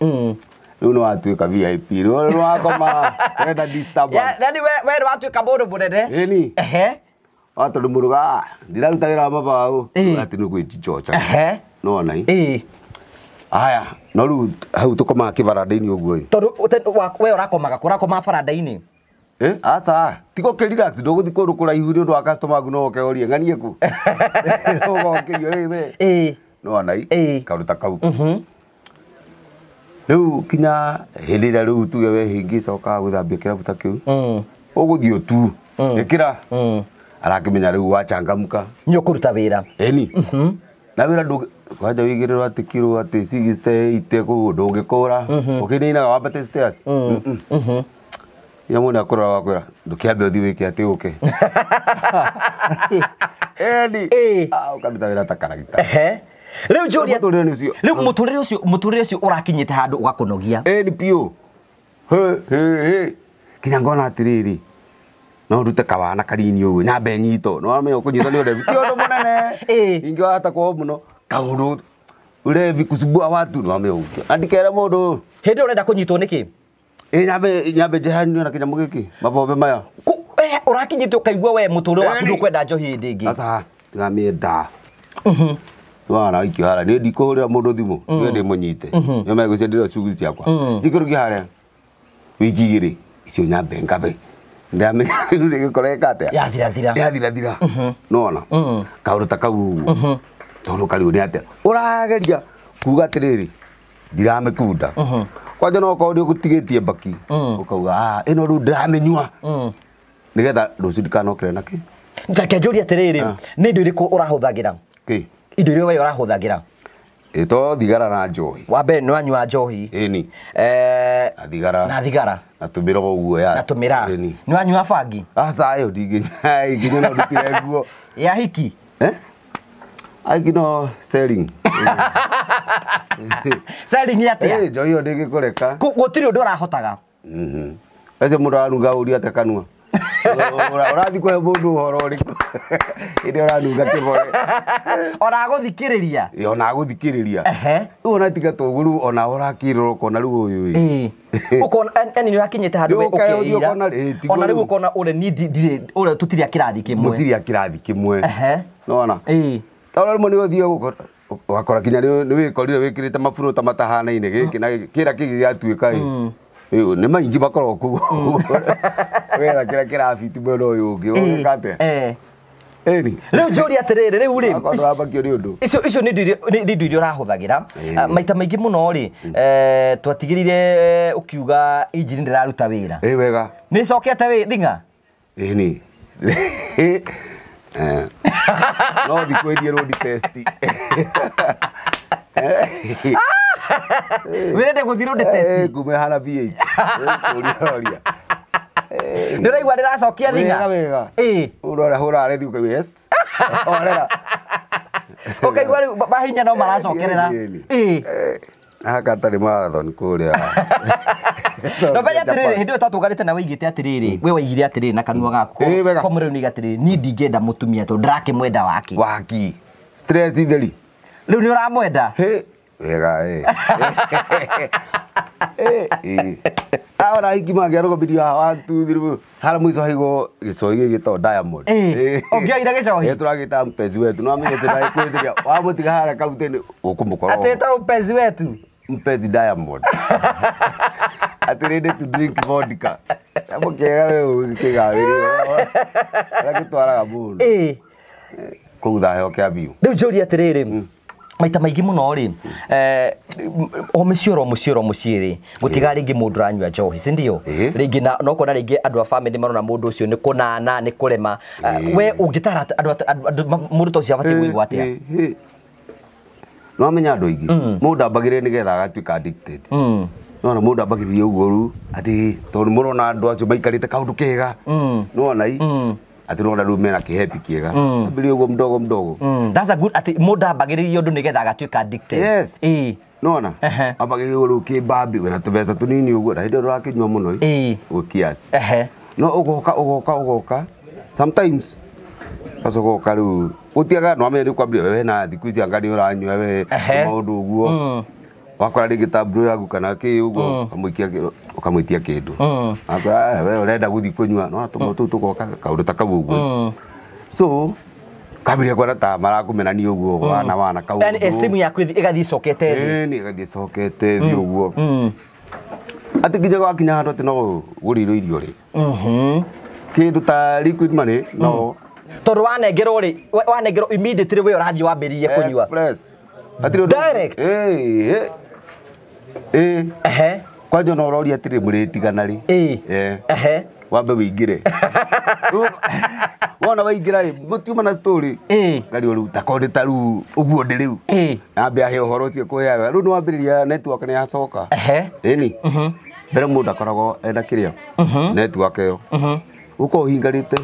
Rĩu nĩ watuĩka VIP. Rĩu nĩ wakoma wenda disturbance. Yaani we nĩ watuĩka mũndũ mũnene. Ĩni. Wa tondũ mũndũ ndiraruta wĩra wa mabaũ. Atĩ nĩ gwĩjichocha. Nĩwona ĩ. Aya, no rĩu hau tũkomaga kĩbaranda-inĩ ũguo ĩ. Tondũ we ũrakomaga kũ? Ũrakomaga baranda-inĩ? Aca, tiga ũkĩ relax ndũgũthiĩ kũndũ kũraihu nĩ ũndũ wa customer aku no oke orie ng'anie kũ. Ũgokĩrio ĩ we. Nĩwona ĩ kaũndũ ta kau. Rĩu kinya hĩndĩ ĩrĩa rĩu tuge we hĩngĩcoka gũthambia kĩrabu ta kĩu. Ũgũthiĩ tu. Ĩkĩra. Arakĩmenya rĩu wachangamka. Nĩ ũkũruta wĩra. Ĩni. Na wĩra ndũ kwanja wĩigĩrĩrwo atĩ kiro atĩ 68 kũu ndũngĩkũra. Ũkĩninaga wambate stairs. Ya mũndũ akũrora wakwĩra ndũkĩambe ũthiĩ wĩke atĩ ũke. Ĩni. Ũkaruta wĩra ta karagita. Rĩu njũria rĩu mũtũrĩre ũcio ũrakinyĩte handũ ũgakũnogia. Ĩni biũ. He. Kinya ngona atĩrĩrĩ no ndute kawana kanini ũguo nyambe nyito. No wamenya ũkũnyitwo nĩ ũrevi ti ũndũ mũnene. Ningĩ wahota kuohwo mũno kaũndũ ulevi kusumbua watu nĩ wamenya ũguo. Na ndikere mũndũ. Hĩndĩ ĩyo ũrenda kũnyitwo nĩkĩ? Nyambe njehanio na kĩnyamũ gĩkĩ mabombe maya. Ũrakinyĩte ũkaigua we mũtũrĩre waku ndũkwenda njohi hĩndĩ ĩngĩ. Aca ndiramĩenda. Nĩwona aikio harĩa niĩ ndikũhũrĩra mũndũ thimũ niĩ ndĩmũnyite. Nĩo megũcia ndĩrĩa shughuli ciakwa. Ndikũrugia harĩa wiki igĩrĩ icio nyambe ngabe. Ndamenya rĩu rĩgĩkorwo ĩka atĩa? Yathirathira. Yathirathira. Nĩwona kaũndũ ta kau ũguo. Tondũ karĩu nĩ atĩa ũrageria kuga atĩrĩrĩ ndiramĩkunda. Kwanja no okorwo nĩ ũgũtigĩtie mbaki ũkauga ĩno rĩu ndĩramĩnyua nĩgetha rũciũ ndikanokĩre na kĩ. Reke njũrie atĩrĩrĩ nĩ indo irĩkũ ũrahũthagĩra? Kĩ? Indo iria we ũrahũthagĩra? To thigara na njohi. Wa mbere nĩ wanyua njohi. Ĩni. Na thigara. Na thigara. Na tũmĩra ũguo ya. Na tũmĩra. Ĩni. Nĩ wanyua bangi? Aca ĩyo ndingĩ no ndutire nguo. Ya hiki? Aiki no selling. Selling atĩa? Njohi ĩyo ndĩngĩkũreka. Gũtirĩ ũndũ ũrahotaga. Acio mũndũ aranunga ũria atĩa kanua. Ũrathiĩ kũhe mũndũ ũhoro ũrĩkũ? Hĩndĩ ũranunga kĩbore. Ona agũthikĩrĩria. Ona agũthikĩrĩria. Rĩu ona tiga tũgũ ona ũrakĩrora ũkona rĩu ũyũ ĩ. Ũkona yani nĩ ũrakinyĩte handũ we ũkeira. Ona rĩu ũkona ũrĩa niĩ ndirĩ ũrĩa tũtirĩ a kĩrathi kĩmwe. Mũtirĩ a kĩrathi kĩmwe. Nĩwona? Tondũ rĩmwe nĩ ũthiĩ ũgakora kinya nĩ wĩkorire wĩkĩrĩte maburo ta matahanaine gĩkĩ na kĩra kĩngĩ gĩatuĩka ĩ. Nĩ maingĩ makoragwo kũu. Wera kĩrĩa kĩrabiti mwena ũyũ ũngĩ ũgeka atĩa? Ĩni. Rĩu njũrie atĩrĩrĩ rĩu rĩ ndũrambakio nĩ ũndũ. Icio nĩ indo iria ũrahũthagĩra. Maita maingĩ mũno rĩ twatigĩrire ũkiuga injini ndĩraruta wĩra. Ĩ wega. Nĩ ĩcokete wĩ thing'a? Ĩni. No thikũ ĩthiĩ road test. Wĩrende gũthiĩ road test? Ngume hana V8. Ũria. Nĩ ũraigua ndĩracokia thing'a? Wega wega. Mũndũ arahũra arethi ũkaigua yes. Orera. Ũkaigua rĩu mahinya no maracokerera. Haka atarĩ marathon kũrĩa. No menya atĩrĩrĩ hĩndĩ ĩyo twatũnganĩte na waigĩte atĩrĩrĩ we waigire atĩrĩrĩ na kanua gaku. Kwa mũrĩu nĩ atĩrĩrĩ niĩ ndingĩenda mũtumia tondũ ndĩrakĩmwenda waki. Waki. Stress itheri. Rĩu nĩ ũramwenda? Wega Ona hiki mangĩarũgamirio haha 1 2 3 harĩa mũico haigwo gĩcohi gĩgĩtagwo Diamond. Ũngĩoire gĩcohi? Tũragĩta mpenzi wetu. No amenye atĩ ndagĩkwĩtĩria. Wamũtiga harĩa kauntĩ-inĩ ũkũmũkora. Atĩ ĩtagwo mpenzi wetu? Mpenzi Diamond. Atĩ ready to drink vodka. Mũkĩega we ũkĩgawĩrĩra. Ũrĩa gĩtwaraga mũndũ. Kũu thaheo kĩa biũ. Rĩu njũrie atĩrĩrĩ Maita maingĩ mũno rĩ, o mũciĩ oro mũciĩ oro mũciĩ rĩ, gũtiga rĩngĩ mũndũ ũranyua njohi, si ndio? Rĩngĩ na no kona rĩngĩ andũ a family marona mũndũ ũcio nĩ kũnana nĩ kũrema. We ũngĩtara andũ mũndũ ta ũcio abatiĩ kũigua atĩa? No amenya andũ aingĩ mũndũ ambagĩrĩria nĩgetha agatuĩka addicted. Nona mũndũ ambagĩrĩria ũguo rĩu atĩ tondũ mũrona andũ acio maikarĩte kaũndũ kega, nĩwona i atĩ nona rĩu mena kĩhepi kĩega, ambĩrĩria ũguo mdogo mdogo. That's a good atĩ mũndũ ambagĩrĩria ũndũ nĩgetha agatuĩka addicted. Yes. Nona ambagĩrĩria ũguo rĩu kĩmbambi wĩna tũbeca tũnini ũguo na hĩndĩ ĩyo ndũrakĩnyua mũno ĩ kiasi. No ũgoka ũgoka ũgoka sometimes acoka rĩu gũtiaga no amenye kwambĩrĩria we na thikũ ici anga nĩ ũranyua we maũndũ ũguo wakora rĩngĩ ta bro yaku kana kĩ ũguo ũkamũitia kĩndũ akora we ũrenda gũthiĩ kũnyua no tũmaũndũ tũu tũgoka kaũndũ ta kau ũguo so kambĩrĩria kuona ta marakũmenania ũguo wana wana kaũndũ yani esteem yaku ĩgathiĩ ĩcokete thĩ. Ĩni ĩgathiĩ ĩcokete thĩ ũguo atĩ nginya gwakinya handũ atĩ no ũgũrĩirwo irio rĩ kĩndũ ta liquid money no tondu wanengerwo ri wanengerwo immediately we urathie wambiririe kunyua express atiri direct ehe kwanja no uroria atiri muritigana ri ehe wambe wingire wona waingira ri mutiuma na story ngari riu takone ta riu uguo ndi riu ambe ahe uhoro ucio kuheaga riu ni wambiriria network ni yacoka ehe ini mbere mundu akoragwo ena kiria network iyo uko uhingarite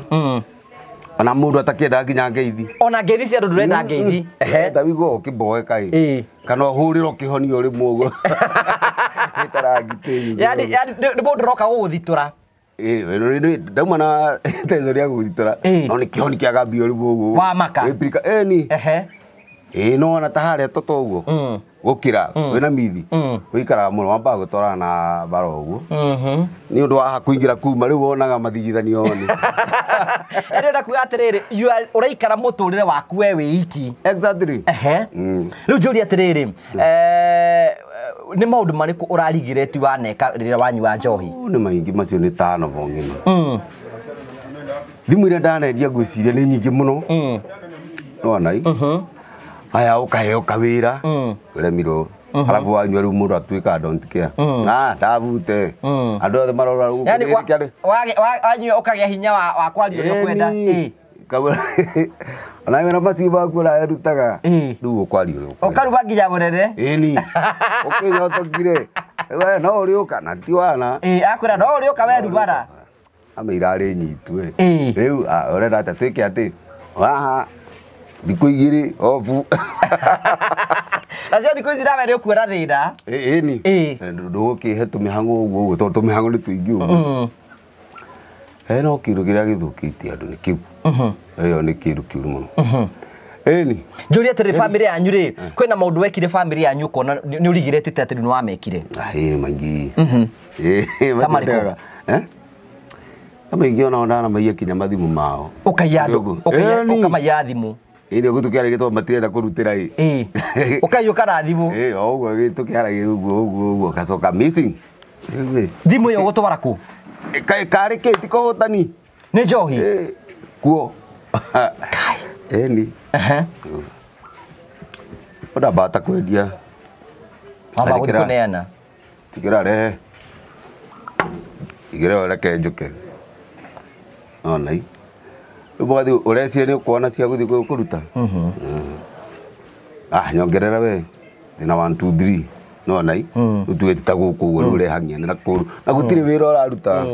ona mundu atakienda nginya ngeithi ona ngeithi cia andu ndurenda ngeithi ehe ta wigo ukiboeka i kana uhuriro kihonio rimwe uguo itarangite yani yani ni mundu roka guguthitura ndauma na tension ya guguthitura no ni kihoni kiagambio rimwe uguo wa maka eni ehe no ona ta haria toto uguo gukira wina mithi wikaraga muno wambaga gutwarana na bara uguo ni undu wa kuingira kuma riu wonaga mathigithanio ni ere kuga atiriri you are uraikara muturire waku we wiki exactly ehe riu njurie atiriri ni maundu mariku urarigireti waneka riria wanyua njohi ni maingi macio ni tano bong'ina thimu iria ndanendia ngwiciria ni nyingi muno nona i aya ukaheo kawira uremirwo arabu wanyua riu mundu atuika don't care ah ndabute andu othe marora yani wanyua ukagia hinya wa kwaria uria ukwenda ona wena macio maku urarutaga riu ukwaria uria ukwenda ukaruga nginya munene ĩni ukinyotokire we no uriuka na ti wana akwira no uriuka we rubara ame irari nyitwe riu urenda atia twike ati haha thikũ igĩrĩ obu nacio thikũ ici nawe nĩ ũkuona thĩna ĩni ndũgũkĩhe tũmĩhang'o ũguo ũguo tondũ tũmĩhang'o nĩ tũingĩ ũguo no kĩndũ kĩrĩa gĩthũkĩtie andũ nĩ kĩu ĩyo nĩ kĩndũ kĩũru mũno ĩni njũrie atĩrĩ bamĩrĩ yanyu rĩ kwĩna maũndũ wekire bamĩrĩ yanyu ũkona nĩ ũrigiretĩte atĩ nĩ wamekire ĩ maingĩ ta maingĩ ona ndanamaiya kinya mathimũ mao ũkaiya andũ ũkamaiya thimũ ĩni ũguo tũkĩaragia tondũ matirenda kũrutĩra ĩ ũkaiũka na thimũ ĩ o ũguo tũkĩaragia ũguo ũguo ũguo gacoka missing thimũ ĩyo ũgũtwara kũ karĩ kĩ ti kũhũtani nĩ njohi kuo ĩni ũndambata kwendia wamba gũthiĩ kũneana tigĩra rehe igĩra reke njũke ona i rĩu mũgathiĩ ũreciria nĩ ũkuona cia gũthiĩ kũruta ah nyongerera we ndĩna 1 2 3 nona i rĩu tuge ti ta gũkũ ũguo rĩu ũrehang'ia na kũru na gũtirĩ wĩra ũraruta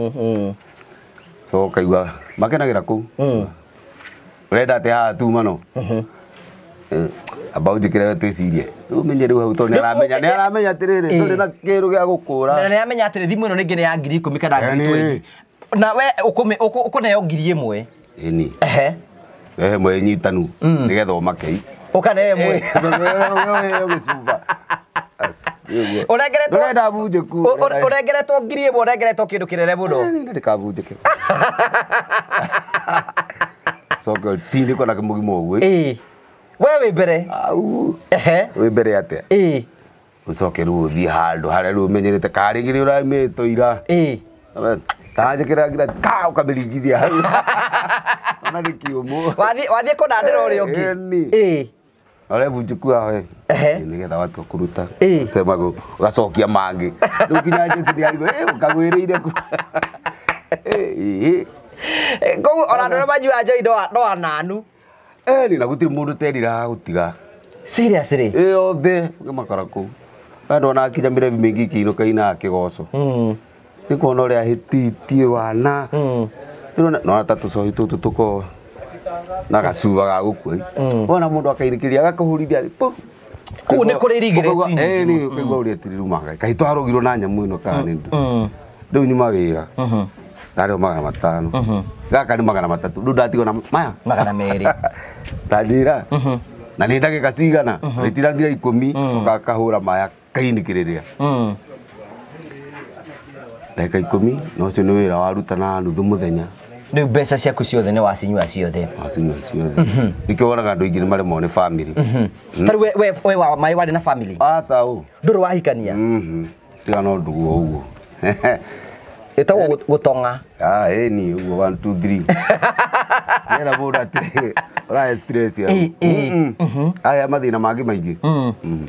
so ũkaigua makenagĩra kũu ũrenda atĩ haha tuma no amba ũnjĩkĩre we twĩcirie rĩu ũmenye rĩu hau tondũ nĩaramenya nĩaramenya atĩrĩrĩ ndũrĩ na kĩndũ gĩa gũkũra na nĩaramenya atĩrĩ thimũ ĩno rĩngĩ nĩ ya 10,000 kana 20,000 na we ũkũneo 1,000 ĩni ehe ehe mwe nyitanu nĩgetha ũmakei ũkaneo ĩmwe gĩcuba ũrengeretwo ndũrenda bunjĩku ũrengeretwo 1,000 ũrengeretwo kĩndũ kĩnene mũno ndĩkabunjĩke coke ũtindĩkwo na kĩmũgima ũguo we wĩ mbere ehe wĩ mbere atĩa ũcoke rĩu ũthiĩ handũ harĩa rĩu ũmenyerete karĩ rĩngĩ ũramĩtwo ira tanjĩkĩra ngira ka ũkamĩringithia hau ona nĩ kĩũmũ wathiĩ kũnandĩra ũrĩa ũngĩ ĩni Ore bunjuku aho nigetha watua kuruta sema ugacokia mangi riu kinya Jesu ndiarigwo ukagwiriire ku koguo ona andu aria manyuaga njohi no ananu ni na gutiri mundu teriraga gutiga seriously othe makora kuu andu ona akinya mirebi mingi ikiinuka ina kigoco ni kuona uria ahititie wana nona ta tucohi tutu tuko na gacuba ga gukua wona mundu akainikiria agakuhurithia kuu ni kuri regrets ni ukaigua uria tirirumaga kai twarugirwo na nyamu ino kana ni ndu riu nyuma wira ndarĩo 500 gaka ni 300 riu ndatigwo na maya 200 tanjira na ni ndagika cigana ritirathira 10 ukakahura maya kainikiriria ndagika 10 na ucio ni wira waruta na nuthu muthenya riu mbeca ciaku ciothe ni wacinyua ciothe wacinyua ciothe nikio wonaga andu aingi ni maremwo ni family tari we wa mai wari na family aca u nduri wahikania tiga no ndugu o uguo ĩtagwo gũtong'a ni uguo 1 2 3 nera mũndũ atĩ ũrahe stress ya aya mathĩna mangĩ maingĩ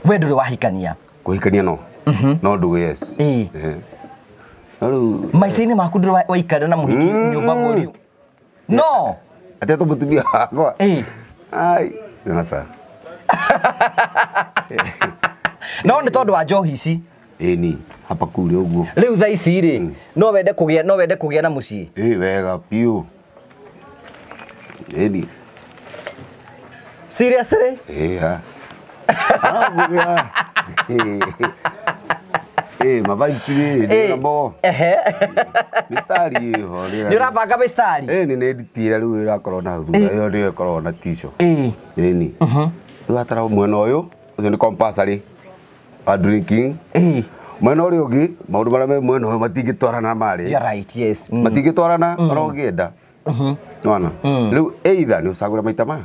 we ndũrĩ wahikania kũhikania no no ndũgũ yes maica-inĩ maku ndũrĩ waikara na mũhiki nyũmba mweri no atĩ tũmũtumia wakwa ai aca no nĩ tondũ wa njohi ici ni hapa kule uguo riu thaa ici ri no wende kugia na mucii wega piu ni seriously ha mavibes ni nabo mistari ho ni urabanga mistari ni nditira riu irakorwo na thutha iyo ndio ikorwo na tisho ni riu atara mwena uyu ucio ni compulsory wa drinking mwena uria ungi maundu maria me mwena uyu matingitwarana mari you're right yes matingitwarana ona ungienda nona riu either ni ucagure maita maya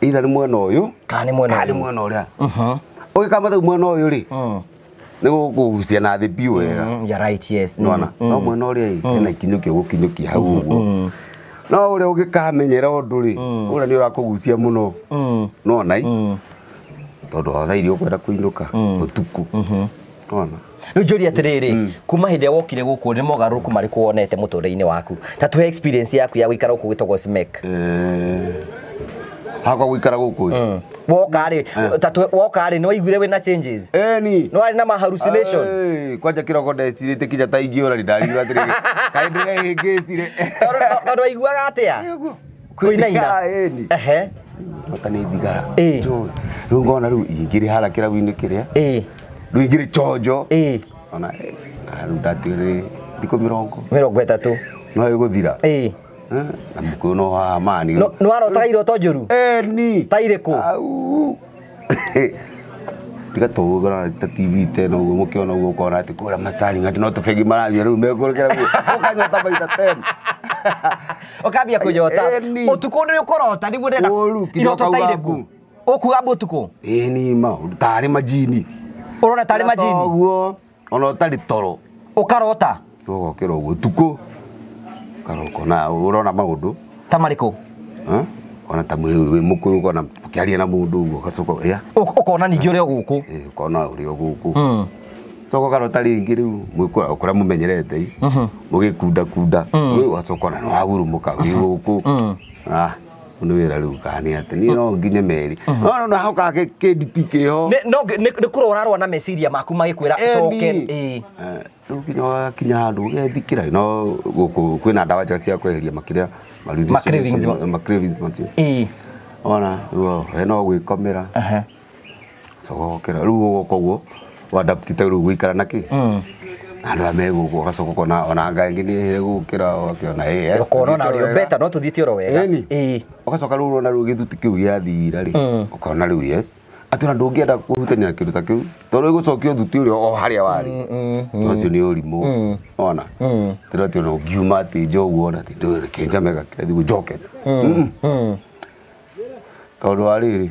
either ni mwena uyu kana ni mwena uria ugikama riu mwena uyu ri ni gukugucia na thi biu wega you're right yes nona no mwena uria ena ikinyukio gukinyukia hau uguo no uria ungikamenyera undu ri uria ni urakugucia muno nona i tondu wa thaa iria ukwenda kuinuka utuku nona riu njurie atiriri kuma hindi ya wokire guku ni mogaruruku mariku wonete muturire-ini waku ta tuhe experience yaku ya guikara guku gwitagwo Smek hakwa guikara guku woka ri ta tuhe woka ri ni waiguire wina changes ni no wari na ma hallucination kwanja kiroko ndecirite kinya ta ingiura ni ndarigirwo atiriri kai ndirehingicire tondu waiguaga atia kuinaina ehe mata ni thigara riu ngona riu ingiri hara kirabu-ini kiria riu ingiri chonjo ona riu ndatigire thikũ mĩrongo ĩtatũ no ĩgũthira na mũkũyũ no haha mani nĩ warotaga iroto njũru ni ta irĩkũ tiga tũgũra ta TV tena ũguo mũkĩona ũguo ũkona atĩ kũrĩa mastari atĩ no tũbengi maranyua rĩu mekũrĩkĩra ũkanyota maita 10 ũkambia kũnyota ũtukũ nĩ ũkũrota nĩguo ndĩrenda iroto ta irĩkũ ũkuga ũtukũ ni ma tarĩ majini ũrona tarĩ majini ũguo ona ũtarĩ toro ũkarota ũgokĩra ũguo ũtukũ ũkaroka na ũrona maũndũ ta marĩkũ ona ta wĩ mũkũyũ ũkona ũkĩaria na mũndũ ũguo ũgacoka ya ũkona ningĩ ũrĩ o gũkũ ũkona ũrĩ o gũkũ coka ũkarota rĩngĩ rĩu kũrĩa mũmenyerete mũgĩkundakunda ũgacoka ona nĩ wagurumũka wĩ gũkũ nĩ wĩra rĩu kana nĩ atĩ niĩ no nginye meri no no hoka kĩnditi kĩho nĩ kũrora na meciria maku magĩkwĩra coke rĩu kinya ũgakinya handũ ũgethikĩra no gũkũ kwĩna ndawa njega cia kweheria makĩria ma cravings macio ona we no gwĩkomera coka ũgokĩra rĩu ũgoka ũguo wadaptite rĩu gũikara na kĩ na andũ aya me gũkũ ũgacoka ũkona ona ngai ĩngĩ nĩ ĩhĩre gũkĩra ũgakĩona ũkona ona ũrĩ o better no tũthiĩte oro wega ũgacoka rĩu ũrona rĩu gĩthuti kĩu gĩathira rĩ ũkona rĩu yes atĩ ona ndũngĩenda kũhutania na kĩndũ ta kĩu tondũ ĩgũcokia ũthuti ũrĩa o harĩa warĩ ũcio nĩ ũrimũ ona tĩrwo atĩ ona ũngiuma atĩ nja ũguo ona atĩ ndũĩ reke njame gakĩrathi njoke tondũ wa rĩrĩ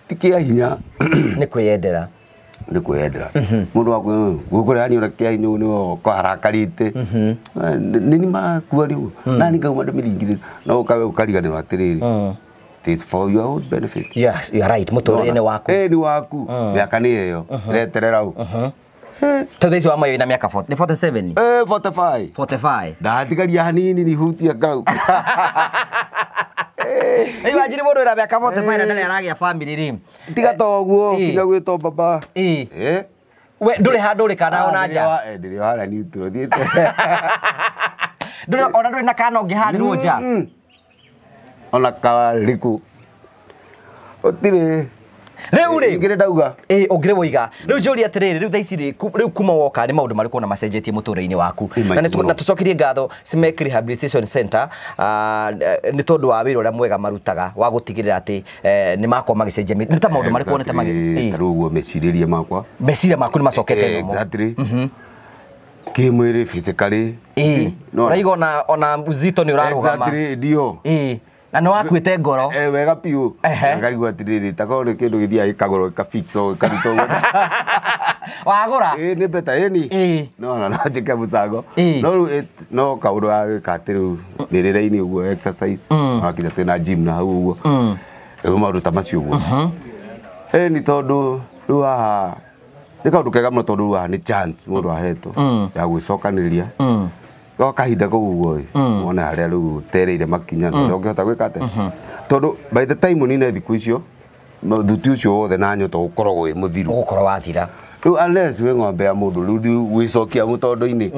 ti kĩa hinya nĩ kwĩyendera nĩ kwĩyendera mũndũ wa gũkũrĩa hani ona kĩa hinya nĩ ũkaharakarĩte nĩ makua rĩu nani ngauma ndĩmĩringithie no ũkariganĩrwo atĩrĩrĩ It is for your own benefit. Yes, you are right. Mũtũrĩre-inĩ waku. Nĩ waku. Mĩaka nĩ ĩyo. Reterera u. Tondũ icio wa mayo ina mĩaka 40, nĩ 47? 45. 45. Ndatigaria hanini ni hutia kau. Rĩu wanjiri mũndũ wĩna mĩaka 45 na ndarĩ aragĩa family rĩ. Tiga toguo kinya gwĩtwo baba. We ndũrĩ handũ ũrĩ kana ona nja. Ndĩrĩ harĩa neutral thiĩte. Ndũrĩ ona ndũrĩ na kana ũngĩharĩrwo nja. Ona karĩkũ. Ũtirĩ. Rĩu rĩ ingĩrĩ ndauga. Ũngĩrĩ woiga. Rĩu njũrie atĩrĩrĩ, rĩu thaa ici rĩ, rĩu kuma woka nĩ maũndũ marĩkũ ona macenjetie mũtũrĩre-inĩ waku? Na tũcokerie ngatho Smek Rehabilitation Center nĩ tondũ wa wĩra ũrĩa mwega marutaga wa gũtigĩrĩra atĩ nĩ makorwo magĩcenjia nĩ ta maũndũ marĩkũ wonete ta rĩu ũguo mecirĩria makwa. Meciria maku nĩ macokete nomo. Exactly. Kĩmwĩrĩ physically. Ũraiga ona uzito nĩ ũrarũgama. Exactly, ndio. Na nĩ wakuĩte ngoro. Wega biũ. Ngarigwo atĩrĩrĩ, ta korwo nĩ kĩndũ gĩthiaga gĩkagũrwo gĩkafix o gĩkarutwo ũguo. Wagũra? Nĩ better, ĩni. No na no njĩke mũcango. No rĩu no kaũndũ ga gwĩka atĩ rĩu mĩrĩre-inĩ ũguo exercise. Wakinya twĩna gym na hau ũguo. Rĩu maũndũ ta macio ũguo. Nĩ tondũ rĩu haha nĩ kaũndũ kega mũno tondũ rĩu haha nĩ chance mũndũ ahetwo ya gwĩcokanĩrĩria. Go kahinda kau ũguo wone harĩa rĩu ũtereire makinya na ũrĩa ũngĩhota gwĩka atĩa. Tondũ by the time ũnine thikũ icio thuti ũcio wothe na nyoto ũkoragwo wĩ mũthiru. Ũgũkorwo wathira. Rĩu unless wĩ ng'ombe ya mũndũ rĩu gwĩcokia mũtondo-inĩ.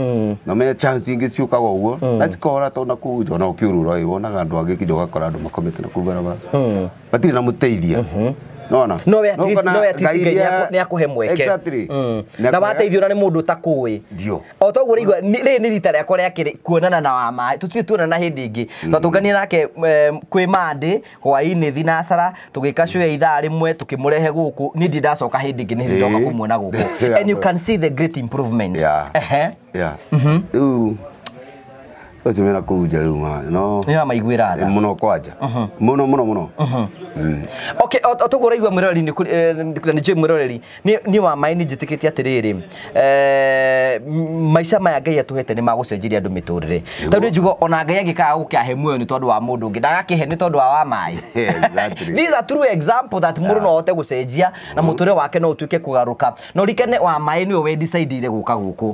Na ũmenye chance ingĩ ciũkaga ũguo na cikahora tondũ na kũu nja ona ũkĩũrũra ĩ wonaga andũ angĩ kinya ũgakora andũ makomete na kũu barabara. Matirĩ na mũteithia. Nona. No we at least Ngai nĩ akũhe mweke. Exactly. Na wateithio na nĩ mũndũ ũtakũĩ. Ndio. O toguo ũraigua rĩrĩ nĩ rita rĩakwa rĩa kerĩ kuonana na Wamaĩ. Tũtirĩ tuonana hĩndĩ ĩngĩ. Twatũnganire nake kwĩ Monday hwaĩ-inĩ thinacara tũgĩka show ya ithaa rĩmwe tũkĩmũrehe gũkũ. Niĩ ndirĩ ndacoka hĩndĩ ĩngĩ nĩ hĩndĩ ndoka kũmuona gũkũ. And you can see the great improvement. Yeah. Rĩu ũcio mena kũu nja rĩu ma no. Nĩ wamaiguĩra tha. Mũno kwanja. Mũno mũno mũno. Okay, o toguo ũraigua mwĩroreri nĩ njũĩ mwĩroreri niĩ Wamaĩ nĩ njĩtĩkĩtie atĩrĩrĩ maica maya Ngai atũhete nĩ magũcenjeria andũ mĩtũrĩre. Tondũ nĩ njuga ona Ngai angĩkaga gũkĩahe muoyo nĩ tondũ wa mũndũ ũngĩ ndagakĩhe nĩ tondũ wa Wamaĩ. These are true example that mũndũ no ahote gũcenjia na mũtũrĩre wake no ũtuĩke kũgarũka. No rikane Wamaĩ nĩwe we decide gũka gũkũ.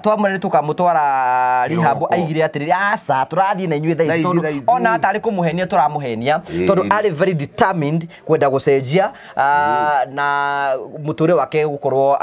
Twamwĩra nĩ tũkamũtwara rehab aigire atĩrĩrĩ aca tũrathiĩ na inyuĩ thaa ici tondũ ona atarĩ kũmũhenia tũramũhenia tondũ arĩ very determined kwenda gũcenjia na mũtũrĩre wake gũkorwo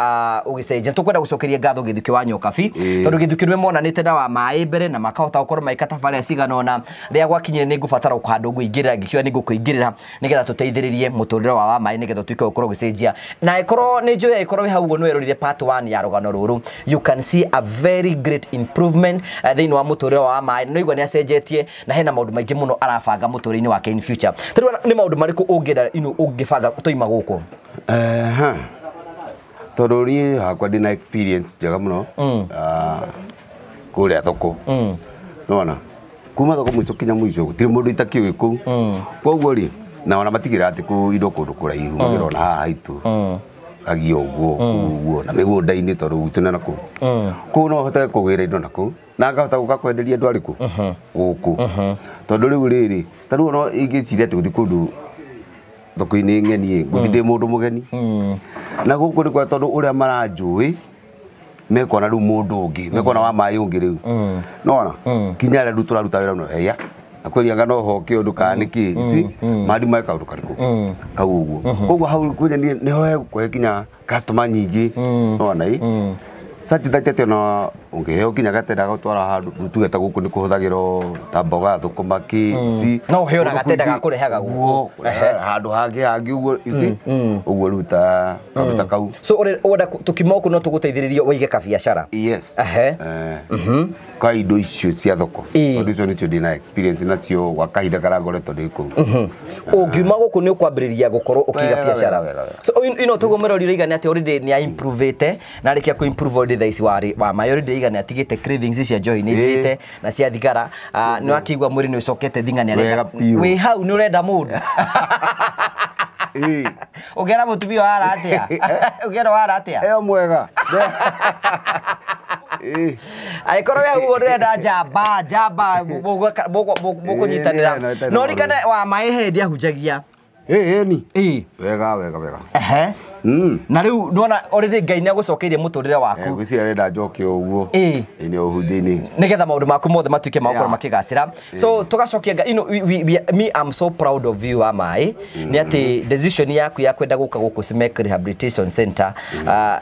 ũgĩcenjia. Tũkwenda gũcokeria ngatho Gĩthukĩ wa Nyokabi tondũ Gĩthukĩ nĩwe monanĩte na Wamaĩ mbere na makahota gũkorwo magĩka tabarĩra cigana ũna. Rĩrĩa gwakinyire nĩ ngũbatara handũ ngũingĩrĩra ngĩkiuga nĩ ngũkũingĩrĩra nĩgetha tũteithĩrĩrie mũtũrĩre wa Wamaĩ nĩgetha ũtuĩke gũkorwo ũgĩcenjia. Na ĩkorwo nĩ njũĩ ĩkorwo wĩ hau ũguo nĩ werorire part 1 ya rũgano rũrũ, you can see a very great improvement thĩinĩ wa mũtũrĩre wa Wamaĩ. Nĩ ũigua nĩ acenjetie na hena maũndũ maingĩ mũno arabanga mũtũrĩre-inĩ wake in future. Tarĩu nĩ maũndũ marĩkũ ũngĩenda ũngĩbanga tũima gũkũ? Tondũ niĩ hakwa ndĩna experience njega mũno kũrĩa thoko. Nĩwona kuma thoko mũico kinya mũico gũtirĩ mũndũ itakĩũĩ kũu. Koguo rĩ na ona matigĩra atĩ kũ indo kũndũ kũraihu magĩrona haha haitũ agio ũguo ũguo na mĩgũnda-inĩ tondũ gwitũ nĩ na kũu. Kũu no hote kũgĩra indo na kũu na ngahota gũka kwenderia andũ arĩkũ gũkũ. Tondũ rĩu rĩrĩ ta rĩu no ingĩciria atĩ gũthiĩ kũndũ thoko-inĩ ng'eni gũthiĩ ndĩ mũndũ mũgeni. Na gũkũ nĩ kwa tondũ ũrĩa maranjũĩ mekona rĩu mũndũ ũngĩ mekona Wamaĩ ũngĩ rĩu. Nĩwona kinya arĩa rĩu tũraruta wĩra mũno heya akwĩria anga no hoke ũndũ kana nĩkĩ ici mandi mae kaũndũ karĩkũ kau ũguo. Koguo hau kwĩnya nĩho hegũkũhe kinya customer nyingĩ. Nĩwona ĩ such that atĩ ona ũngĩheo kinya gatenda gũtwara handũ tuge ta gũkũ nĩ kũhũthagĩrwo ta mboga thũkũma kĩ ici. No ũheo na gatenda ga kũrehaga gũkũ handũ hangĩ hangĩ ũguo ici ũguo rĩu ta kaũndũ ta kau. So ũrenda tũkiuma gũkũ no tũgũteithĩrĩrie ũige kabiacara. Yes. Ka indo icio cia thoko tondũ icio nĩcio ndĩna experience nacio gwa kahinda karĩa ngoretwo ndĩ kũu. Ũngiuma gũkũ nĩ ũkwambĩrĩria gũkorwo ũkĩiga biacara. So ino toguo mwĩroreri ũraiga nĩ atĩ already nĩ a-improvĩte na arĩkia kũ-improve already thaa ici Wamaĩ already ĩraiga nĩ atigĩte cravings cia njohi nĩ ithirĩte na cia thigara. Nĩ wakĩigua mwĩrĩ nĩ ũcokete thinga nĩ arenda wĩ hau nĩ ũrenda mũndũ. Ũngĩera mũtumia wara atĩa? Ũngĩera wara atĩa? Ĩyo mwega. Angĩkorwo we hau ũrenda njamba njamba mũkũnyitanĩra no rikane wa maĩ hĩndĩ ahunjagia. Ni. Wega wega wega. Ehe. Na rĩu nĩwona already Ngai nĩ agũcokeirie mũtũrĩre waku. Ngwĩciria arenda njoke ũguo. Ĩ ũhunjia-inĩ. Nĩgetha maũndũ maku mothe matuĩke ma gũkorwo makĩgacĩra. So tũgacokia Ngai, you know, me I'm so proud of you wa maĩ nĩ atĩ decision yaku ya kwenda gũka gũkũ Simek Rehabilitation Center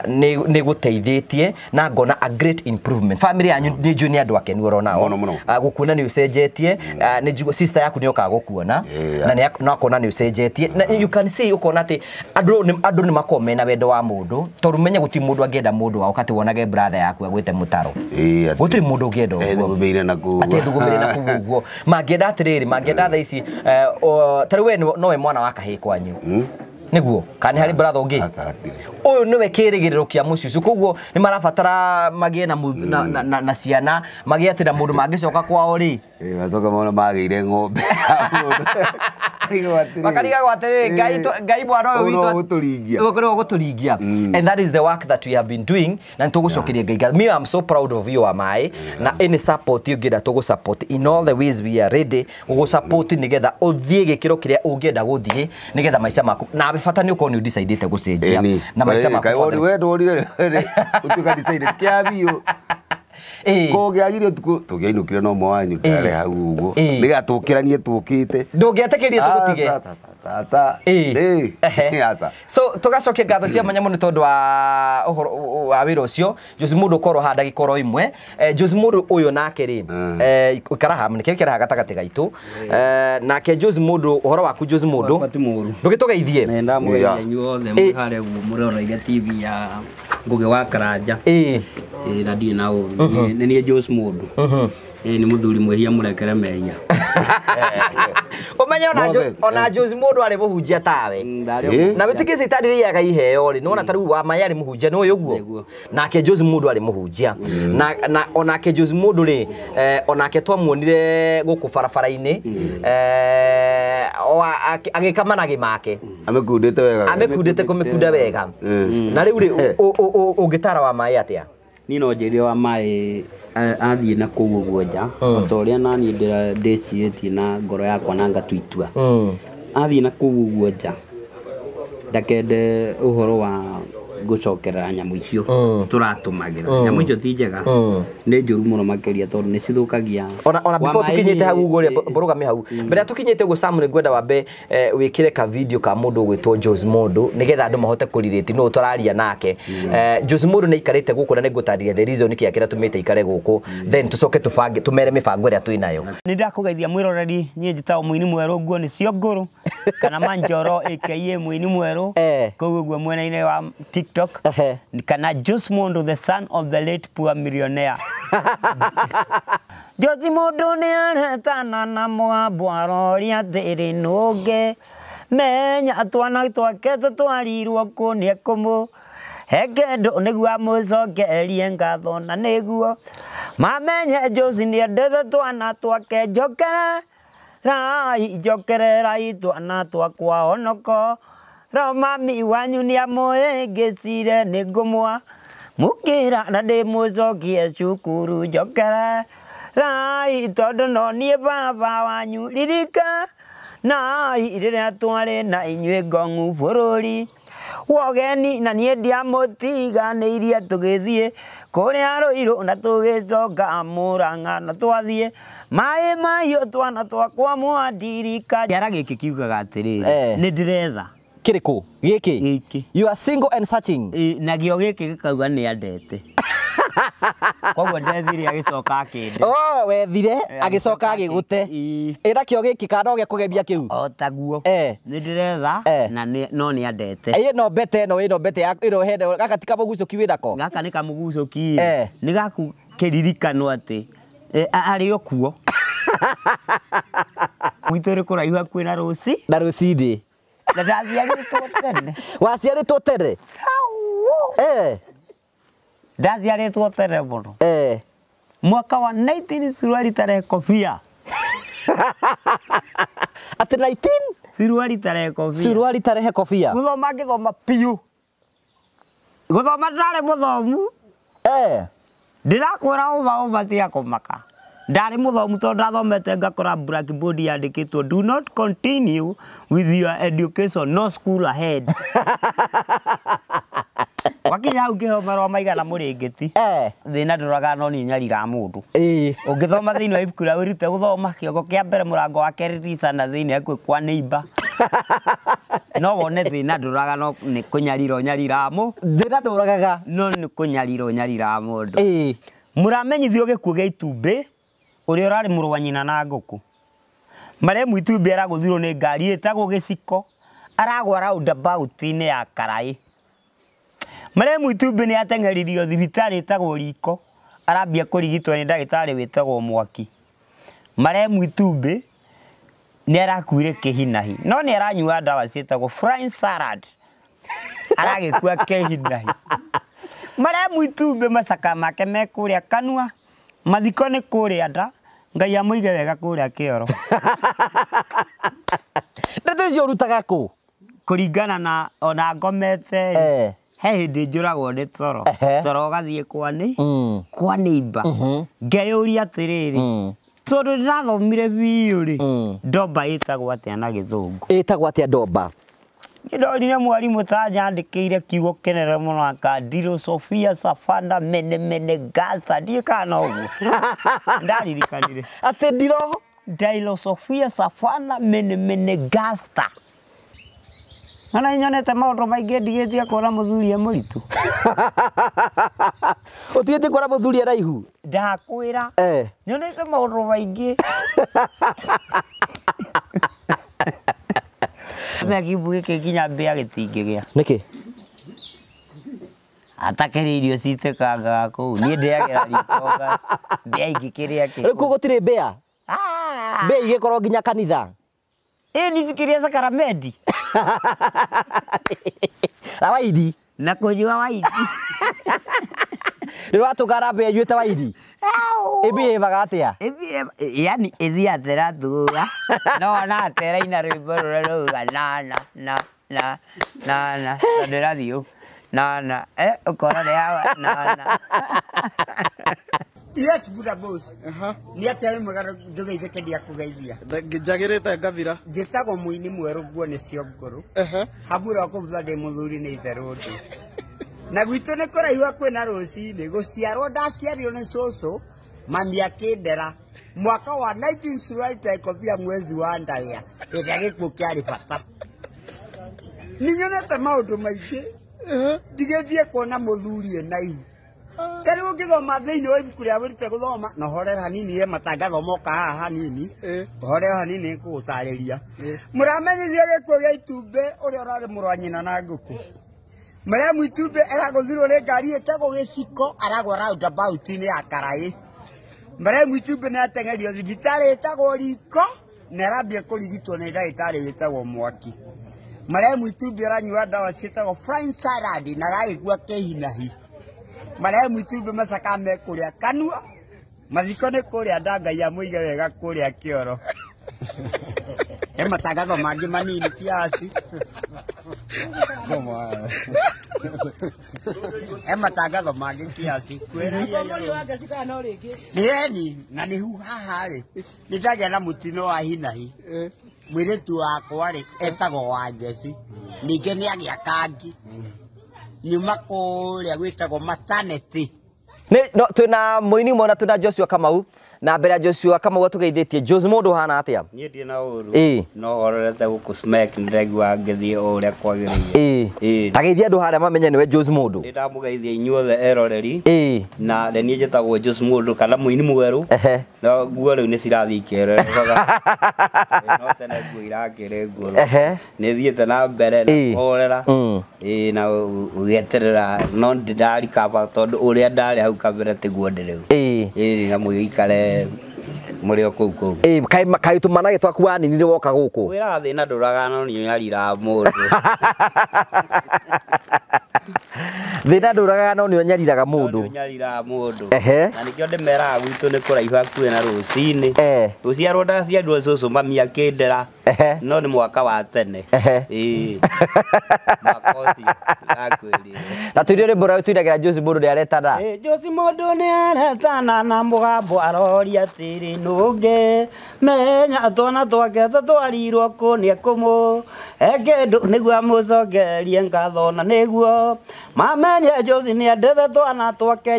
nĩ gũteithĩtie na ngona a great improvement. Family yanyu nĩ njũĩ nĩ andũ akenu oro nao. Gũkuona nĩ ũcenjetie, nĩ njũĩ sister yaku nĩ okaga gũkuona na nĩ akona nĩ ũcenjetie. Na you can see ukona ati andu ni makorwo mena wendo wa mundu tondu menye guti mundu angienda mundu wao kati wonage brother yaku agwite mutaro gutiri mundu ungienda uguo ati thugumire na kuu uguo mangienda atiriri mangienda thaa ici tari we nowe mwana wa kahii kwanyu niguo kana hari brother ungi uyu niwe kirigiriro kia muciĩ ucio koguo ni marabatara magie na ciana magie ati na mundu mangicoka kwao ri macoka mona magĩire ng'ombe makarigagwo atiriri Ngai mwana ũyũ witũ ũgũkorwo gũtũringia. And that is the work that we have been doing na nĩtũgũcokeria Ngai. Me I'm so proud of you Amaĩ na any support ũngĩenda tũgũ support in all the ways we are ready gũgũ support nĩgetha ũthiĩ gĩkĩro kĩrĩa ũngĩenda gũthiĩ nĩgetha maica maku na bata nĩ ũkorwo nĩ ũdecidĩte gũcenjia na maica maku. We ndorire ũtuĩka decided kĩa biũ kũngĩagire ũtukũ tũngĩainũkire no ũmwe wanyu ndarĩ hau ũguo nĩgetha tũkĩranie tũkĩte ndũngĩetĩkĩrie tũgũtige. So tũgacokia ngatho cia mwanya mũno tondũ wa ũhoro wa wĩra ũcio Jose Mũndũ ũkorwo ha ndagĩka oro ĩmwe. Jose Mũndũ ũyũ nake rĩ ikara haha nĩkĩo ikara haha gatagatĩ gaitũ nake Jose Mũndũ ũhoro waku Jose Mũndũ ndũgĩtũgeithie. Nĩ ndamũgeithia inyuothe mwĩ harĩa ũguo mũroreire TV ya Ngũgĩ wa Karanja na ndirĩ na ũru. Nĩ niĩ Jose Mũndũ. Nĩ mũthuri mwĩhia mũrekere mehia. Ũmenye ona Jose Mũndũ arĩ mũhunjia tawe na wĩtĩkie caitani rĩaga iheo rĩ nĩwona ta rĩu wa maĩ arĩ mũhunjia nĩ ũyũ ũguo nake Jose Mũndũ arĩ mũhunjia na onake Jose Mũndũ rĩ onake twamuonire gũkũ barabara-inĩ agĩka managĩ make amĩkundĩte wega amĩkundĩte kũmĩkunda wega na rĩu rĩ ũngĩtara wa maĩ atĩa? Niĩ no njĩre wa maĩ athiĩ na kũu ũguo nja o ta ũrĩa naniĩ ndĩcirĩtie na ngoro yakwa na ngatua itua athiĩ na kũu ũguo nja ndakende ũhoro wa gũcokerera nyamũ icio tũratũmagĩra. Nyamũ icio ti njega nĩ njũru mũno makĩria tondũ nĩ cithũkagia. Ona before tũkinyĩte hau ũguo rĩ mbũrũgame hau mbere ya tũkinyĩte ũguo Sam nĩ ngwenda wambe wĩkĩre ka video ka mũndũ ũgwĩtwo Jose Mũndũ nĩgetha andũ mahote kũrirĩti nũ tũraria nake. Jose Mũndũ nĩ aikarĩte gũkũ na nĩ ngũtarĩria the reason nĩkĩ kĩrĩa tũmĩte aikare gũkũ then tũcoke tũbange tũmere mĩbango ĩrĩa twĩ nayo. Nĩ ndakũgeithia mwĩroreri niĩ njĩtagwo mũini mwerũ nguo nĩ cio ngũrũ kana Manjoro aka mũini mwerũ kũu ũguo mwena-inĩ wa TikTok kana Jose Mũndũ the son of the late poor millionaire. Jose Mũndũ nĩ aretana na mũgambo aroria atĩrĩ nũngĩ menya twana twake tũtwarirwo kũ nĩ ekũmũ he kĩndũ nĩguo amũcokerie ngatho na nĩguo mamenye Jose nĩendete twana twake njokererai njokererai twana twakwa onoko ro mami wanyu nĩ amũĩngĩcire nĩ ngũmwa mũkĩra na ndĩmũcokie cukuru njokererai tondũ no niĩ baba wanyu ririka nai rĩrĩa twarĩ na inyuĩ ngong'u bũrũri wogeni na niĩ ndiamũtiganĩirie tũgĩthiĩ kũrĩa Rũirũ na tũgĩcoka Mũrang'a na twathiĩ maĩ mahiũ twana twakwa mwandirika. Kĩara gĩkĩ kiugaga atĩrĩrĩ nĩ ndĩretha kĩrĩkũ gĩkĩ gĩkĩ you are single and searching na gĩo gĩkĩ gĩkauga nĩ andete koguo ndethire agĩcoka akĩnde. Oh wethire agĩcoka agĩgũte ĩna kĩo gĩkĩ kana no gĩakũgemia kĩu o taguo nĩ ndĩretha na no nĩ andete. Ĩno mbete ĩno ĩno mbete ĩno hene gaka ti kamũgucũki wĩnako gaka nĩ kamũgucũki nĩ gaku kĩririkano atĩ arĩ o kuo gwitũ rĩ kũraihu hakuhĩ na rũci na rũcinĩ na ndaciarĩtwo tene. Waciarĩtwo tene? Ndaciarĩtwo tene mũno mwaka wa 19 suruari tarehe kobia Atĩ 19 suruari tarehe kobia suruari tarehe kobia gũthoma ngĩthoma biũ gũthoma ndarĩ mũthomu Ndĩrakwĩra ũma tiga kũmaka. Ndarĩ mũthomu tondũ ndathomete ngakora blackboard yandĩkĩtwo do not continue with your education, no school ahead. Wakinya hau ngĩheo marũa maigana mũrĩngĩti. Thĩna ndũraga no nĩ nyariraga mũndũ. Ũngĩthoma thĩinĩ wa ibuku rĩa wĩrute gũthoma kĩongo kĩa mbere mũrango wa kerĩ riricana thĩinĩ hakuhĩ kwa neighbor. No wone thĩna ndũraga no nĩ kũnyarira ũnyariraga mũ. Thĩna ndũragaga. No nĩ kũnyarira ũnyariraga mũndũ. Mũramenyithio gĩkuũ gĩa itumbĩ ũrĩa ũrarĩ mũrũ wa nyina na ngũkũ. Maremu itumbĩ aragũthirwo nĩ ngari ĩtagwo gĩciko aragwa roundabout-inĩ ya Karaĩ. Maremu itumbĩ nĩ ateng'eririo thibitarĩ ĩtagwo Riko arambia kũrigitwo nĩ ndagĩtarĩ wĩtagwo Mwaki. Maremu itumbĩ nĩ arakuire kĩhinahi no nĩ aranyua ndawa ciĩtagwo frying salad aragĩkua kĩhinahi. Maremu itumbĩ macaka make me kũrĩa kanua mathiko nĩ kũrĩa nda Ngai amũige wega kũrĩa kĩoro. Ndeto icio ũrutaga kũ? Kũringana na ona ngomete he hĩndĩ njũragwo nĩ toro. Toro ũgathiĩ kwa nĩ kwa neighbor. Ngeyũria atĩrĩrĩ tondũ ndĩrathomire biũ rĩ ndomba ĩtagwo atĩa na gĩthũngũ? Ĩtagwo atĩa ndomba? Nĩndonire mwarimũ tanyandĩkĩire kiugo kĩnene mũno akandiro Sofia Safana mene mene gasa ndiĩ kana no ũguo. Ndaririkanire. Atĩ ndiro? Ndailo Sofia Safana mene mene gasta. Ona nyonete maũndũ maingĩ ndigĩtie kuona mũthuri e mũritũ. Ũtigĩtie kuona mũthuri araihu? Ndakwĩra. Nyonete maũndũ maingĩ. Mekimbu gĩkĩ nginya mbĩa gĩtingĩgĩa. Nĩkĩ? Atakĩrĩ irio citĩkangaga kũu. Niĩ ndĩagĩra riko mbĩa ingĩkĩrĩa kĩ. Rĩu kũu gũtirĩ mbĩa? Mbĩa igĩkorwo nginya kanitha? Ĩ nĩ sakaramedi. Na wairi. Na kũnyua wairi. Rĩu watũngara mbĩa ĩnyuĩte wairi? Ĩbihĩvaga atĩa? Yani ĩthiaga tĩrathuga. No ona atera ina rwĩmbo rũrĩa rũuga na na na na na na tondũ ĩrathiĩ ũũ na na ũkona nĩ yawa na na. Yes, Buddha boss. Nĩ atĩa wĩ mwega ndũgeithĩke ndiakũgeithia. Njagĩrĩte ngathira. Njĩtagwo mũini mwerũ nguo nĩ cio ngũrũ. Hamura wa kũbutha ndĩ mũthuri nĩ itherũ ndĩ. Na gwitũ nĩ kũraihu hakuhĩ na rũcinĩ gũciarwo ndaciarirwo nĩ cũcũ mami akĩndera mwaka wa 19 ikobia mwezi wa ndaya ĩrĩa gĩkuũ kĩarĩ bata. Nĩ nyonete maũndũ maingĩ ndigĩthiĩ kuona mũthuri ena ihu. Ta rĩu ũngĩthoma thĩinĩ wa ibuku rĩa wĩrute gũthoma na ũhorere hanini he matangatho moka haha hanini ũhorere hanini ngũgũtarĩria. Mũramenyithio gĩkuũ gĩa itumbĩ ũrĩa ũrarĩ mũrũ wa nyina na ngũkũ. Maremu itumbĩ aragũthirwo nĩ ngari ĩtagwo gĩciko aragwa roundabout-inĩ ya Karaĩ. Maremu itumbĩ nĩ ateng'erio thibitarĩ ĩtagwo Riko na arambia kũrigitwo nĩ ndagĩtarĩ wĩtagwo Mwaki. Maremu itumbĩ aranyua ndawa ciĩtagwo frying salad na aragĩkua kĩhinahi. Maremu itumbĩ macaka me kũrĩa kanua mathiko nĩ kũrĩa nda Ngai amũige wega kũrĩa kĩoro. He matangatho mangĩ manini kiasi. He matangatho mangĩ kiasi. Ĩni na nĩ hu haha rĩ nĩ ndagĩa na mũtino wa hinahi. Mũirĩtu wakwa rĩ etagwo Wanjeci ningĩ nĩ agĩa kangi nyuma kũrĩa gwĩtagwo maternity. No twĩna mũini ũmwe na twĩna Joshua Kamau na mbere ya Joshua Kamau atũgeithĩtie Jose mũndũ ũhana atĩa? Niĩ ndirĩ na ũru. No hororete gũkũ Smack ndĩraigua ngĩthiĩ o ũrĩa kwagĩrĩire. Ta geithia andũ harĩa mamenye nĩwe Jose mũndũ. Nĩ ndamũgeithia inyuothe eroreri. Na nĩ niĩ njĩtagwo Jose mũndũ kana mũini mwerũ. No nguo rĩu nĩ cirathiĩ ikĩererekaga. No tene nguo irakĩrĩ nguo. Nĩ thiĩte na mbere na kũhorera. Na ũgĩeterera no ndĩrarikaba tondũ ũrĩa ndarĩ hau kabere tiguo ndĩ rĩu. Na mũgĩikare Mũrĩ o kũu kũu. Ĩ kaĩ tũmanage twaku waninire woka gũkũ. Wĩra thĩna ndũraga no nĩ ũnyariraga mũndũ. Thĩna ndũragaga no nĩ ũnyariraga mũndũ. Nĩ ũnyariraga mũndũ. Ehe. Na nĩkĩo ndĩmeraga gwitũ nĩ kũraihu hakuhĩ na rũcinĩ. Gũciarwo ndaciarirwo cũcũ mami akĩndera. No nĩ mwaka wa tene. Ĩĩ. Mwaka ũcio ndakwĩrire. Na tũire rwĩmbo rũrĩa tũinagĩra Josi mũndũ nĩ aretana. Josi mũndũ nĩ aretana na mũgambo aroria atĩrĩ nũngĩ menya twana twake tũtwarirwo kũ nĩ ekũmũ kĩndũ nĩguo amũcokerie ngatho na nĩguo mamenye Josi nĩ endete twana twake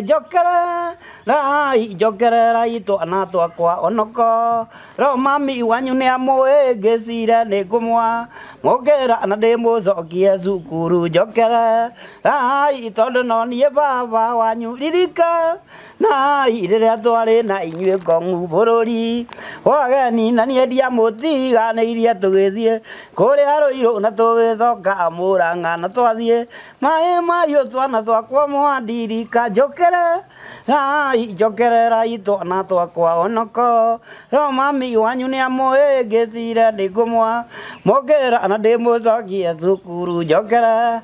njokererai twana twakwa onoko ro mami wanyu nĩ amũĩ ngĩcire nĩ ngũmwa mũkĩra na ndĩmũcokie cukuru njokererai tondũ no niĩ baba wanyu ririka nai rĩrĩa twarĩ na inyuĩ ngong'u bũrũri wageni na niĩ ndiamũtiganĩirie tũgĩthiĩ kũrĩa Rũirũ na tũgĩcoka Mũrang'a na twathiĩ maĩ mahiũ twana twakwa mwandirika njokererai twana twakwa onoko ro mami wanyu nĩ amũĩ ngĩcire nĩ ngũmwa mũkĩra na ndĩmũcokie cukuru njokererai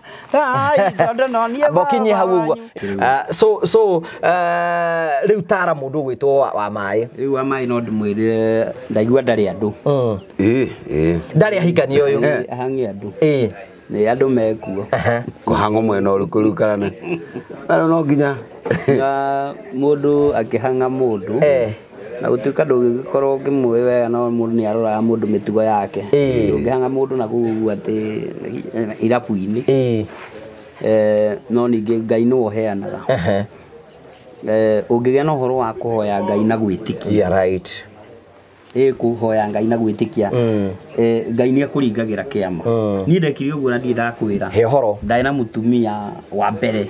tondũ no niĩ Mbokinyi hau ũguo. So rĩu tara mũndũ ũgwĩtwo wa maĩ. Rĩu wa maĩ no ndĩmwĩrĩre ndaigua ndarĩ andũ. Ndarĩ ahikania ũyũ. Ahang'e andũ. Nĩ andũ mekuo. Kũhang'o mwena ũrĩkũ rĩu kana nĩ? No nginya. Na mũndũ akĩhang'a mũndũ. Na gũtuĩka ndũngĩgĩkorwo ũkĩmũĩ wega no mũndũ nĩ aroraga mũndũ mĩtugo yake. Ndũngĩhang'a mũndũ na kũu ũguo atĩ irabu-inĩ. No ningĩ Ngai nĩwe ũheanaga. Ũngĩgĩa na ũhoro wa kũhoya Ngai na gwĩtĩkia. Yeah, right. Kũhoya Ngai na gwĩtĩkia. Ngai nĩ akũringagĩra kĩama. Niĩ ndekire ũguo na ndirĩ ndakwĩra. He ũhoro. Ndarĩ na mũtumia wa mbere.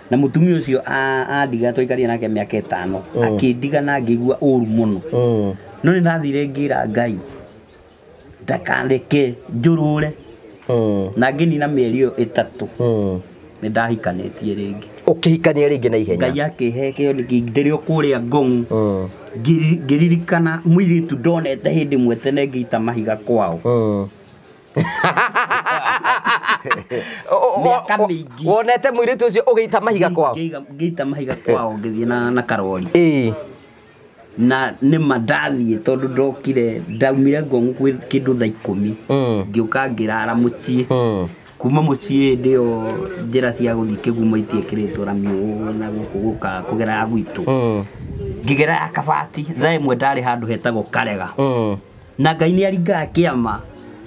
Na mũtumia ũcio andiga twaikarire nake mĩaka 5. Akĩndiga na ngĩigua ũru mũno. No nĩ ndathire ngĩra Ngai ndakareke njũrũre. Na ngĩnina mĩeri ĩyo 3. Nĩ ndahikanĩtie rĩngĩ. Ũkĩhikania rĩngĩ na ihenya. Ngai akĩhe kĩo ndĩrĩ o kũrĩa Ngong'u. Ngĩririkana mũirĩtu ndonete hĩndĩ ĩmwe tene ngĩita mahiga kwao. Mĩaka mĩingĩ. Wonete mũirĩtu ũcio ũgĩita mahiga kwao? Ngĩita mahiga kwao ngĩthiĩ na karori. Na nĩma ndathiĩ tondũ ndokire ndaumire Ngong'u kwĩ kĩndũ thaa 10. Ngĩũka ngĩrara mũciĩ. Kuma mũciĩ hĩndĩ ĩyo njĩra cia gũthiĩ Kĩgumo itiĩkĩrĩtwo rami ũũ na gũkũ gũka kũgera ya gwitũ. Ngĩgera ya Kabati thaa 1 ndarĩ handũ hetagwo Karega. Na Ngai nĩ aringaga kĩama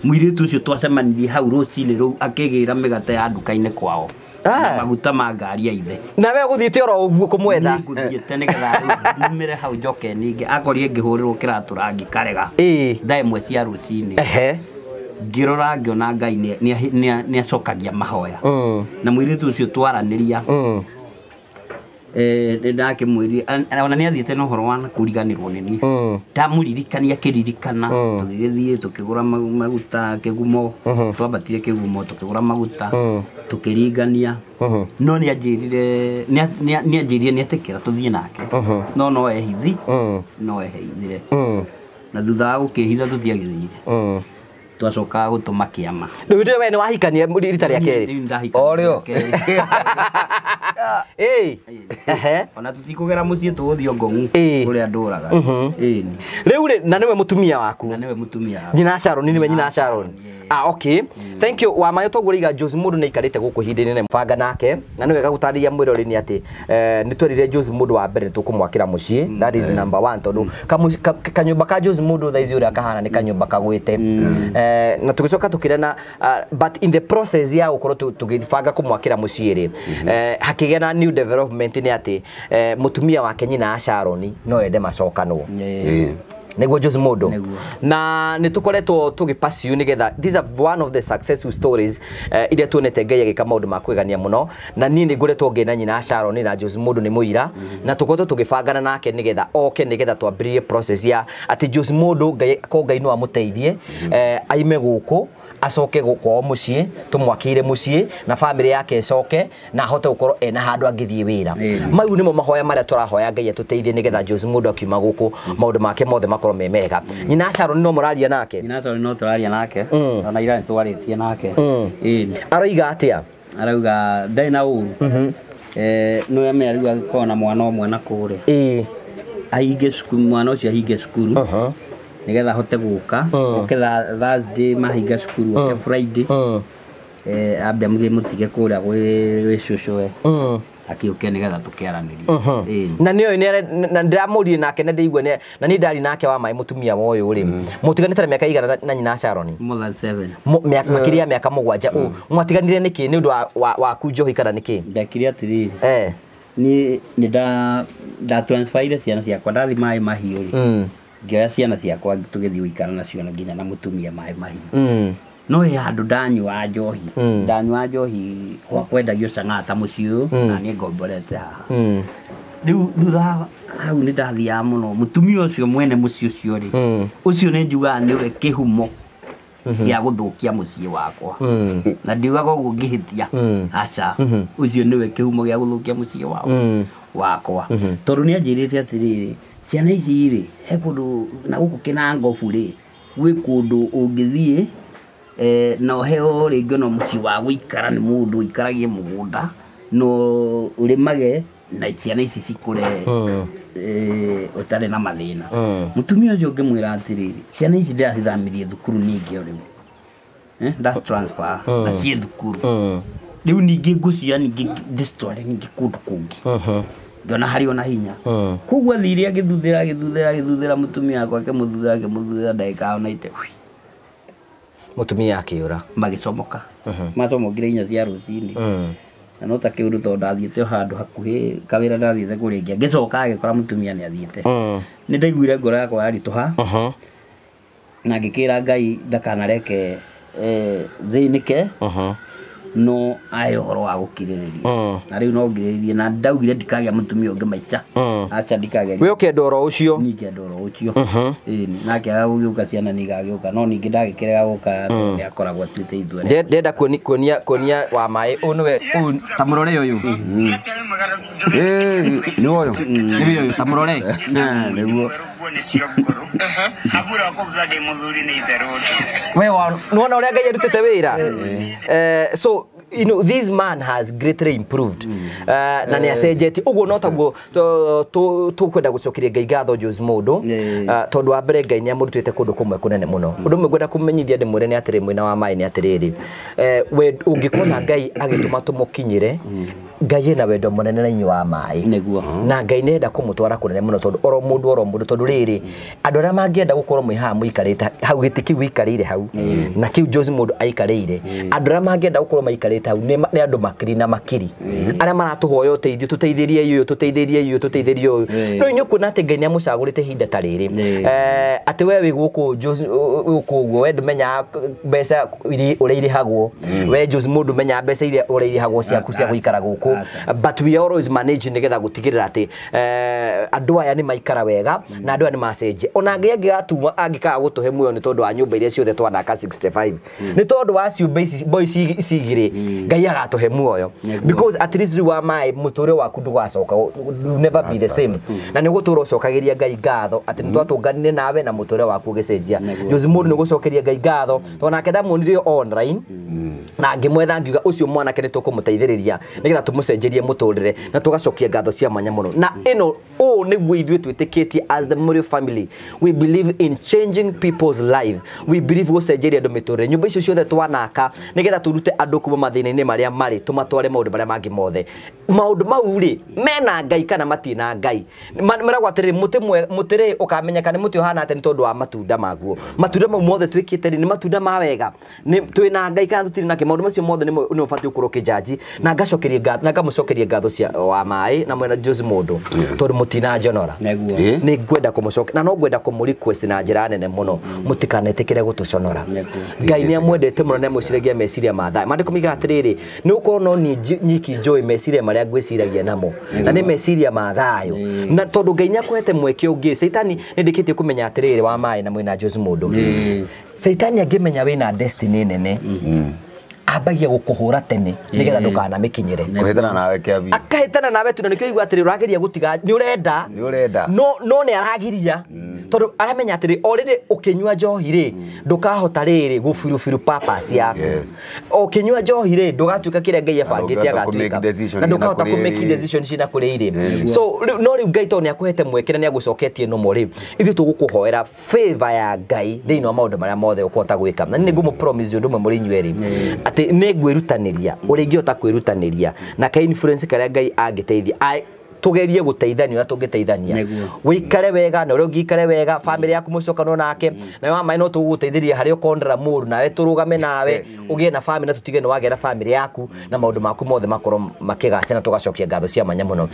mũirĩtu ũcio twacemanirie hau rũcinĩ rũu akĩgĩra mĩgate ya nduka-inĩ kwao. Na maguta ma ngari ya ithe. Na we ũgũthiĩte oro ũguo kũmwetha? Niĩ ngũthiĩte nĩgetha nyumĩre hau njoke ningĩ. Akorire ngĩhũrĩrwo kĩratũ rangi Karega. Thaa 1 cia rũcinĩ. Ngĩrora ngĩona Ngai nĩ acokagia mahoya. Na mũirĩtu ũcio twaranĩria. Ndakĩmwĩrire ona nĩ athiĩte na ũhoro wa kũriganĩrwo nĩ niĩ. Ndamũririkania akĩririkana. Tũgĩgĩthiĩ tũkĩgũra maguta Kĩgumo. Twambatire Kĩgumo tũkĩgũra maguta. Tũkĩringania. No nĩ anjĩrire nĩ anjĩrire nĩ etĩkĩra tũthiĩ nake. No no ehithi. No ehithire. Na thutha wa gũkĩhitha tũtiagĩthire. Twacokaga gũtũma kĩama. Rĩu ndĩ we nĩ wahikania rita rĩa kerĩ? Rĩu ndahikania. O rĩo. Ona tũtikũgera mũciĩ tũgũthiĩ Ngong'u kũrĩa ndũraga. Rĩu rĩ na nĩwe mũtumia waku? Na nĩwe mũtumia wakwa. Nyina Sharon, nĩwe nyina Sharon. Okay. Thank you. Wa mayo toguo rĩiga Josi mũndũ nĩ aikarĩte gũkũ ihinda inene banga nake na nĩ wega gũtarĩria mwĩrori nĩ atĩ nĩ twerire Josi mũndũ wa mbere tũkũmwakĩra mũciĩ. That is number 1 tondũ kanyũmba ka Josi mũndũ thaa ici ũrĩa kahana nĩ kanyũmba kagwĩte. Na tũgĩcoka tũkĩrena but in the process ya gũkorwo tũgĩbanga kũmwakĩra mũciĩ rĩ hakĩgĩa na new development nĩ atĩ mũtumia wake nyina Sharon no ende macokanwo. Nĩguo Josi mũndũ. Na nĩ tũkoretwo tũgĩ-pursue nĩgetha these are one of the successful stories iria tuonete Ngai agĩka maũndũ ma kwĩgania mũno. Na niĩ nĩ ngoretwo ngĩna nyina Sharon na Josi mũndũ nĩ mũira. Na tũkoretwo tũgĩbangana nake nĩgetha oke nĩgetha twambĩrĩrie process ya atĩ Josi mũndũ Ngai ko Ngai no amũteithie aime gũkũ acoke kwao muciĩ tumwakire muciĩ na family yake icoke na ahote gukorwo ena handu angithie wira mau nimo mahoya maria turahoya Ngai atuteithie nigetha Jose Mundu akiuma guku maundu make mothe makorwo me mega. Nyina Sharon no muraria nake? Nyina Sharon no turaria nake ona ira nitwaritie nake. Aroiga atia? Arauga ndarĩ na ũru. No eme ariuga agĩkorwo na mwana ũmwe na kũrĩa ahinge cukuru, mwana ũcio ahinge cukuru nigetha ahote gũka oke Thursday mahinga cukuru oke Friday ambe mũtige kũrĩa gwĩ cũcũwe akiũke nigetha tũkĩaranĩrie. Na nĩoĩ na ndĩramũrie nake na ndĩigua na niĩ ndari nake wa maĩ mũtumia wa ũyũ rĩ mũtiganĩte na mĩaka igana na nyina Sharon? More than 7. Makĩria ya mĩaka 7. Mwatiganire nĩkĩ? Nĩ ũndũ waku njohi kana nĩkĩ? Ndekire atĩrĩrĩ, niĩ nĩ nda transferire ciana ciakwa ndathi maĩ mahiũ rĩ ngĩoya ciana ciakwa tũgĩthiĩ gũikara nacio na nginya na mũtumia maĩ mahiũ. No he handũ ndanyua njohi, ndanyua njohi kwa kwendagio cang'aa ta mũciĩ ũyũ na niĩ ngomborete haha. Rĩu thutha hau nĩ ndathiaga mũno mũtumia ũcio mwene mũciĩ ũcio rĩ ũcio nĩ njugaga nĩwe kĩhumo gĩa gũthũkia mũciĩ wakwa na ndiugaga ũguo ngĩhĩtia, aca, ũcio nĩwe kĩhumo gĩa gũthũkia mũciĩ wakwa tondũ nĩ anjĩrĩte atĩrĩrĩ ciana ici rĩ he kũndũ na gũkũ Kĩnangobu rĩ gwĩ kũndũ ũngĩthiĩ na ũheo rĩngĩ ona mũciĩ wa gũikara nĩ mũndũ ũikaragie mũgũnda no ũrĩmage na ciana ici cikũre ũtarĩ na mathĩna. Mũtumia ũcio ngĩmwĩra atĩrĩrĩ ciana ici ndĩracithamirie thukuru ningĩ o rĩu ndaci transfer na ciĩ thukuru rĩu ningĩ ngũcioya ningĩ ndĩcitware ningĩ kũndũ kũngĩ ngĩona harĩ ona hinya. Koguo athire agĩthuthĩra agĩthuthĩra agĩthuthĩra mũtumia wakwa akĩmũthuthĩra akĩmũthuthĩra ndagĩka ona ite mũtumia akĩũra magĩcomoka macomokire inya cia rũcinĩ na no ta kĩũndũ tondũ ndathiĩte o handũ hakuhĩ kawĩra ndathiĩte kũrĩkia ngĩcoka agĩkora mũtumia nĩ athiĩte. Nĩ ndaiguire ngoro yakwa yaritũha na ngĩkĩra Ngai ndakanareke thĩnĩke no ahe ũhoro wa gũkirĩrĩria na rĩu no ngirĩrĩrie na ndaugire ndikagĩa mũtumia ũngĩ maica aca ndikagĩa. We ũkĩenda oro ũcio? Niĩ ngĩenda oro ũcio. Nake aga gũgĩũka ciana nĩ igagĩũka no ningĩ ndagĩkĩrega gũka tondũ nĩ akoragwo atuĩte itua rĩake. Ndĩrenda kuonia wa maĩ ũyũ nĩwe ta mũrore ũyũ. Nĩ ũyũ. Nĩ ũyũ ta mũrore. Nĩguo. We nĩwona ũrĩa Ngai arutĩte wĩra? So you know, this man has greatly improved. Na nĩ acenjetie ũguo no taguo tũkwenda gũcokeria Ngai ngatho Jose Mundu tondũ wa mbere Ngai nĩ amũrutĩte kũndũ kũmwe kũnene mũno. Ũndũ ũmwe ngwenda kũmenyithia ndĩmwĩre nĩ atĩrĩ mwena wa maĩ nĩ atĩrĩrĩ we ũngĩkona Ngai agĩtũma tũmũkinyĩre Ngai ena wendo mũnene na inyuĩ wa maĩ nĩguo na Ngai nĩenda kũmũtwara kũnene mũno tondũ oro mũndũ tondũ rĩrĩ andũ arĩa mangĩenda gũkorwo mwĩ haha mũikarĩte hau gĩtĩ kĩu gĩikarĩire hau na kĩu Jose Mundu aikarĩire andũ arĩa mangĩenda gũkorwo maikarĩte hau nĩ andũ makiri na makiri arĩa maratũhoya ũteithio tũteithĩrie ũyũ tũteithĩrie ũyũ tũteithĩrie ũyũ no inyuĩ kuona atĩ Ngai nĩamũcagũrĩte ihinda ta rĩrĩ atĩ we wĩ gũkũ Jose gũkũ ũguo we ndũmenyaga mbeca ũrĩa irĩhagwo we Jose Mundu ndũmenyaga mbeca iria ũrĩa irĩhagwo ciaku cia gũikara gũkũ but we always manage nigetha gũtigĩrĩra atĩ andũ aya nĩ maikara wega na andũ aya nĩ macenjia ona Ngai angĩgatuma angĩkaga gũtũhe muoyo nĩ tondũ wa nyũmba iria ciothe twanaka 65 nĩ tondũ wa ciũmbe ici boy ici igĩrĩ Ngai agatũhe muoyo because at least rĩu wa maĩ mũtũrĩre waku ndũgacoka will never be the same na nĩ ũgũtũra ũcokagĩria Ngai ngatho atĩ nĩ twatũnganire nawe na mũtũrĩre waku ũgĩcenjia Jose Mundu nĩ gũcokeria Ngai ngatho tondũ nake ndamuonire online na ngĩmwetha ngiuga ũcio mwanake nĩ tũkũmũteithĩrĩria nĩgetha tũmũcenjerie mũtũrĩre na tũgacokia ngatho cia mwanya mũno na ĩno ũũ nĩguo ithuĩ twĩtĩkĩtie as the Mũrĩo family we believe in changing people's life we believe gũcenjeria andũ mĩtũrĩre nyũmba icio ciothe twanaka nĩgetha tũrute andũ kuma mathĩna-inĩ marĩa marĩ tũmatware maũndũ marĩa mangĩ mothe maũndũ mau rĩ mena Ngai kana matirĩ na Ngai meragwo atĩrĩrĩ mũtĩ rĩ ũkamenyeka nĩ mũtĩ ũhana atĩa nĩ tondũ wa matunda maguo matunda mau mothe twĩkĩte rĩ nĩ matunda ma wega twĩ na Ngai kana tũtirĩ nake maũndũ macio mothe nĩ ũbatiĩ gũkorwo ũkĩnjanji na ngacokeria ngatho na ngamũcokeria ngatho cia wa maĩ na mwena Jose Mundu tondũ mũtinanjonora nĩ ngwenda kũmũcokeria na no ngwenda kũmũ request na njĩra nene mũno mũtikanetĩkĩre gũtũconora Ngai nĩ amwendete mũno na amwĩciragia meciria ma thayũ maandĩko moigaga atĩrĩrĩ nĩ gũkorwo no niĩ nyiki njũĩ meciria marĩa ngwĩciragia namo na nĩ meciria ma thayũ na tondũ Ngai nĩ akũhete mweke ũngĩ Caitani nĩ ndĩkĩtie kũmenya atĩrĩrĩ wa maĩ na mwena Jose Mundu Caitani angĩmenya wĩna destiny nene ambagia gũkũhũra tene nĩgetha ndũkanamĩkinyĩre. Kũhĩtana nawe kĩambi. Akahĩtana nawe tu na nĩkĩo igua atĩrĩ ũrageria gũtiga nĩ ũrenda. Nĩ ũrenda. No nĩ aragiria tondũ aramenya atĩrĩ o rĩrĩ ũkĩnyua njohi rĩ ndũkahota rĩrĩ gũbirubiru purpose yaku. Ũkĩnyua njohi rĩ ndũgatuĩka kĩrĩa Ngai abangĩte agatuĩka na ndũkahota kũ make decision cina kũrĩ irĩ. So no rĩu Ngai tondũ nĩ akũhete mweke na nĩ agũcoketie nomo rĩ ithuĩ tũgũkũhoera favor ya Ngai thĩinĩ wa maũndũ marĩa mothe ũkũhota gwĩka. Na nĩ ngũmũ promise ũndũ ũmwe mũrĩ inyuĩ erĩ atĩ nĩ ngwĩrutanĩria ũrĩa ingĩhota kwĩrutanĩria na ka influence karĩa Ngai angĩteithia tugerie guteithania na tungiteithania wikare wega na uria ungikare wega family yaku mucokano nake na wa mai no tuguteithiria hari ukondera muru nawe turugame nawe ugie na family na tutige ni wagera family yaku na maundu maku mothe makorwo makigacira na tugacokia ngatho cia mwanya muno.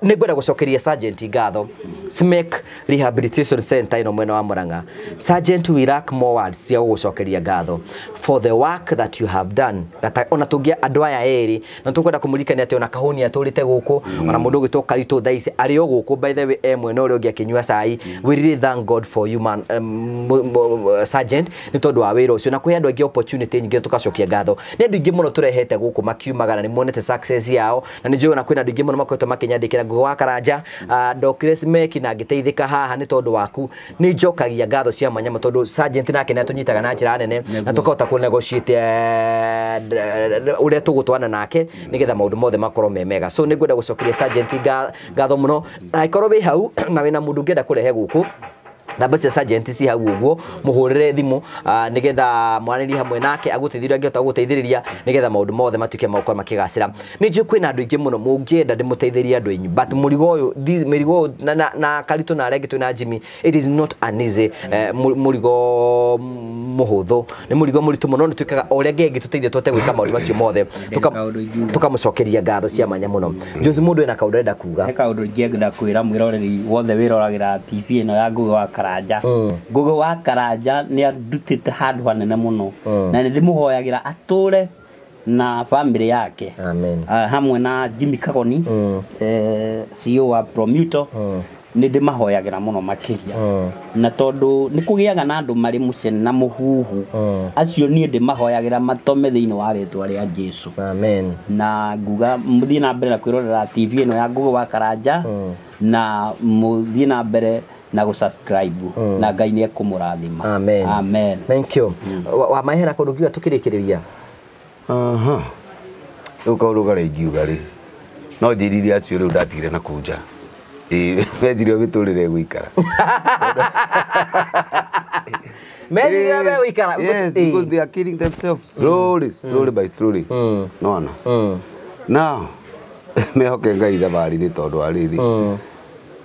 Nĩ ngwenda gũcokeria Sergeant ngatho SMEC Rehabilitation Center ĩno mwena wa Murang'a. Sergeant, we lack more words cia gũgũcokeria ngatho for the work that you have done. Ona tũngĩa andũ aya erĩ na tũkwenda kũmũririkania atĩ ona Kahũni atũrĩte gũkũ ona mũndũ ũgĩtwo Karitũ thaa ici arĩ o gũkũ by the way e mwena ũrĩa ũngĩ akĩnyua cai. We really thank God for you man, Sergeant nĩ tondũ wa wĩra ũcio na kũhe andũ aingĩ opportunity nyingĩ tũkacokia ngatho. Nĩ andũ aingĩ mũno tũrehete gũkũ makiumaga na nĩ monete success yao na nĩ njũĩ ona kwĩna andũ aingĩ mũno makoretwo makĩnyandĩkĩra Ngugi wa Karanja ndokire SMEC na ngĩteithĩka haha nĩ tondũ waku. Nĩ njokagia ngatho cia mwanya tondũ Sergeant nake nĩ atũnyitaga na njĩra nene na tũkahota kũ negotiate ũrĩa tũgũtwana nake nĩgetha maũndũ mothe makorwo me mega. So nĩ ngwenda gũcokeria Sergeant ngatho mũno. Angĩkorwo wĩ hau na wĩna mũndũ ũngĩenda kũrehe gũkũ namba cia Sergeant ci hau ũguo mũhũrĩre thimũ nĩgetha mwaranĩrie hamwe nake agũteithĩrĩria angĩhota gũgũteithĩrĩria nĩgetha maũndũ mothe matuĩke ma gũkorwo makĩgacĩra. Nĩ njũĩ kwĩna andũ aingĩ mũno mũngĩenda ndĩmũteithĩrie andũ anyu but mũrigo ũyũ mĩrigo ũyũ na Karitũ na arĩa angĩ twĩna Jimmy, it is not an easy mũrigo mũhũthũ, nĩ mũrigo mũritũ mũno. Nĩ twĩkaga o ũrĩa Ngai angĩtũteithia tũhote gwĩka maũndũ macio mothe tũkamũcokeria ngatho cia mwanya mũno. Jose, mũndũ ena kaũndũ arenda kuga? He kaũndũ ingĩenda kwĩra mwĩroreri wothe wĩroragĩra TV ĩno ya Ngugi wa Karanja. Ngugi wa Karanja nĩ andutĩte handũ hanene mũno na nĩ ndĩmũhoyagĩra atũre na family yake. Amen. Hamwe na Jimmy Kagoni CEO wa Promuto nĩ ndĩmahoyagĩra mũno makĩria na tondũ nĩ kũgĩaga na andũ marĩ mũcene na mũhuhu acio niĩ ndĩmahoyagĩra matome thĩinĩ wa rĩtwa rĩa Jesu. Amen. Na nguga mũthiĩ na mbere na kwĩrorera TV ĩno ya Ngugi wa Karanja na mũthiĩ na mbere na gũ-subscribe na Ngai nĩ ekũmũrathima. Amen. Amen. Thank you. Wa mahera kũndũ ngiuga tũkĩrĩkĩrĩria. Rĩu kaũndũ karĩa ingiuga rĩ no njĩrire acio rĩu ndatigire na kũu nja meciria mĩtũrĩre ĩgũikara. Meciria megũikara. Yes, because they are killing themselves slowly, slowly by slowly. Nona. Now mehoke Ngai thabarĩ nĩ tondũ wa rĩrĩ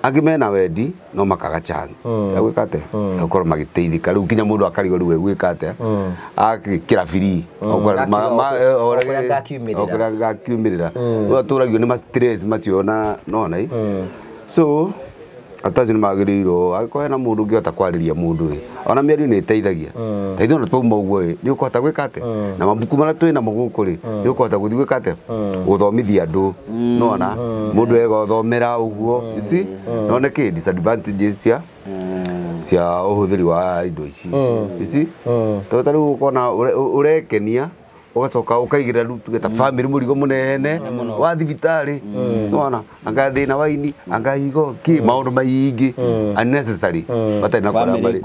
angĩ mena wendi no makaga chance ya gwĩka atĩa ya gũkorwo magĩteithĩka rĩu nginya mũndũ akarigwo rĩu egwĩka atĩa akĩra free o kũrĩa gakiumĩrĩra rĩu atũragio nĩ ma stress macio na nona so atacio nĩ magĩrĩirwo angĩkorwo hena mũndũ ũngĩhota kwarĩria mũndũ ĩ ona mĩario nĩ ĩteithagia ta ithuĩ ona twauma ũguo ĩ nĩ ũkũhota gwĩka atĩa na mabuku marĩa twĩ namo gũkũ rĩ nĩ ũkũhota gũthiĩ gwĩka atĩa gũthomithia andũ nona mũndũ egothomera ũguo you see none kĩ disadvantages cia ũhũthĩri wa indo ici you see tondũ ta rĩu ũkona ũrekenia ũgacoka ũkaigĩrĩra rĩu tuge ta family mũrigo mũnene wa thibitarĩ nĩwona anga thĩna wa ini anga higo kĩ maũndũ maingĩ unnecessary matarĩ na kũrĩa marĩ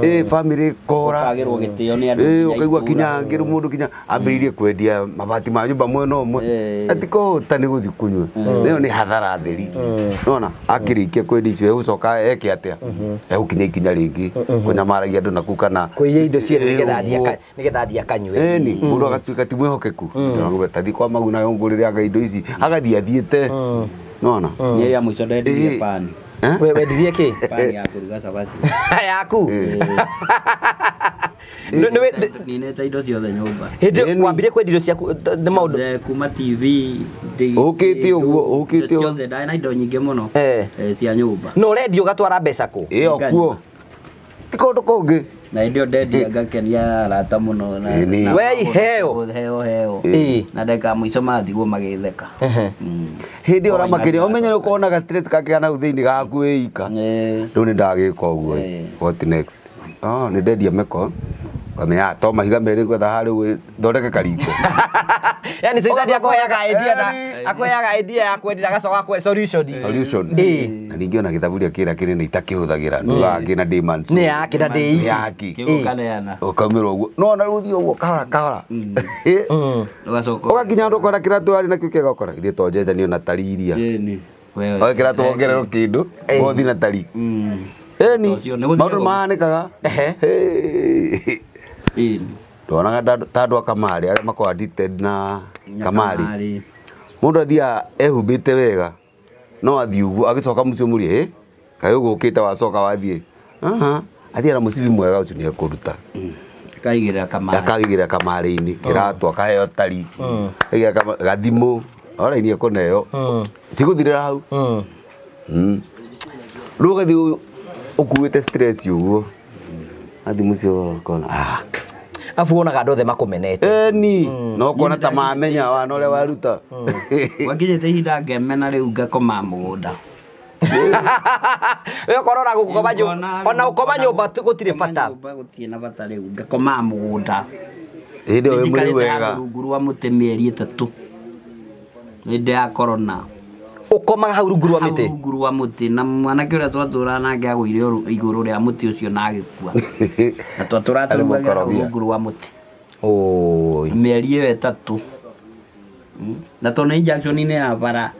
ĩ family ĩkora ũkagĩrwo gĩtĩo nĩ andũ ũkaigua kinya angĩ rĩu mũndũ kinya ambĩrĩirie kwendia mabati ma nyũmba mwena ũmwe atikũhota nĩ gũthiĩ kũnyua ĩyo nĩ hathara theri nĩwona akĩrĩkia kwendia icio egũcoka eke atĩa egũkinya ikinya rĩngĩ kũnyamaragia andũ naku kana kũiya indo ciene nĩgetha athiĩ akanyue ĩni mũndũ agatuĩka ti mwĩhokeku tathi kwa maguna yongũrĩre anga indo ici agathiĩ athiĩte nĩwona nĩ ya mũico ndendirie pani wendirie kĩ pani ya kũruga cabaci yaku ninete indo ciothe nyũmba hĩndĩ wambire kwendia indo ciaku nĩ maũndũ kuma TV ũkĩte ũguo ũkĩte ciothe ndarĩ na indo nyingĩ mũno cia nyũmba no ũrendia ũgatwara mbeca kũ ĩyo kuo ti kũndũ kũngĩ na hĩndĩ ĩyo ndendia ngakenia arata mũno na we iheo heo heo na ndagĩka mũico magatigwo magĩtheka hĩndĩ ĩyo ũramakĩria ũmenye ũkonaga stress kake kana hau thĩinĩ gaku wĩ ika rĩu nĩ ndagĩka ũguo what next Oh, nĩ ndendia meko. Kamenya to mahiga merĩ ngwetha harĩ thondeke kariko. Yani sasa akũheaga idea na akũheaga idea ya kwendia agacoka akũhe solution. Solution. Na ningĩ ona gĩthaburia kĩrĩa kĩnene itakĩhũthagĩra nĩ wake na demand. Nĩ yake na ndĩ Nĩ yake. Kĩgũkaneana. Ũkaumĩra ũguo. No ona rĩu ũthiĩ ũguo kahora kahora. Ũgacoka. Ũgakinya handũ ũkona kĩratũ arĩ nakĩo kĩega ũkona githĩ to njenjanio na tari iria. Ĩni. Wewe. Oe kĩratũ wongererwo kĩndũ ũgũthiĩ na tari. Ĩni. Ũcio nĩ gũthiĩ Maũndũ ũguo. mahanĩkaga. Ĩni. Ndonaga ta andũ a kamarĩ arĩa makoragwo addicted na kamarĩ. Mũndũ athiaga ehumbĩte wega no athiĩ ũguo agĩcoka mũciĩ ũmũrie ĩ kaĩ ũgũkĩte wacoka wathiĩ. Aha. Athiaga na mũcibi mwega ũcio nĩ ekũruta. Akaigĩrĩra kamarĩ. Akaigĩrĩra kamarĩ-inĩ kĩratũ akaheo tari. Akaigĩrĩra gathimũ oraini ekũneo. Cigũthirĩra hau. Rĩu ũgathiĩ ũkuĩte stress ũguo. Athiĩ mũciĩ ũkona ah. Afu wonaga andũ othe makũmenete. Eni no kuona ta mamenya wana ũrĩa waruta. Gwakinyĩte ihinda ngemena rĩu ngakoma mũgũnda. We ũkorora gũkoma nyũmba ona ũkoma nyũmba gũtirĩ bata. Nyũmba gũtirĩ na bata rĩu ngakoma mũgũnda. Hĩndĩ ĩyo wĩ mũrĩu wega. Rungu rwa mũtĩ mĩeri 3. Hĩndĩ ya corona. Ũkomaga hau rungu rwa mĩtĩ. Hau rungu rwa mũtĩ na mwanake ũrĩa twatũraga nake agũire igũrũ rĩa mũtĩ ũcio na agĩkua. Na twatũraga tũrugagĩra hau rungu rwa mũtĩ. Oi. Mĩeri ĩyo 3. Na tondũ injection-inĩ ya bara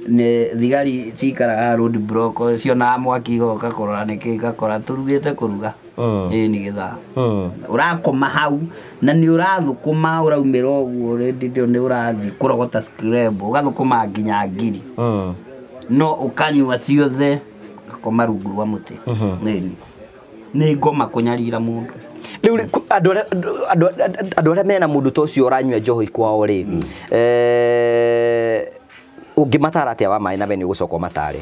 nĩ thigari cikaraga road block cionaga mwaki igoka kũrora nĩkĩ igakora tũrugĩte kũruga. Ĩĩ nĩ gĩthaa. Ũrakoma hau na nĩ ũrathũkũma ũraumĩra ũguo rĩndĩ ĩyo nĩ ũrathiĩ kũrogota scrab ũgathũkũma nginya ngiri. No ũkanyua ciothe ũgakoma rungu rwa mũtĩ. Ĩĩ. Nĩ ngoma kũnyarira mũndũ. Rĩu andũ arĩa mena mũndũ ta ũcio ũranyua njohi kwao rĩ, ũngĩmatara atĩa wa maĩ na we nĩ ũgũcoka ũmatare?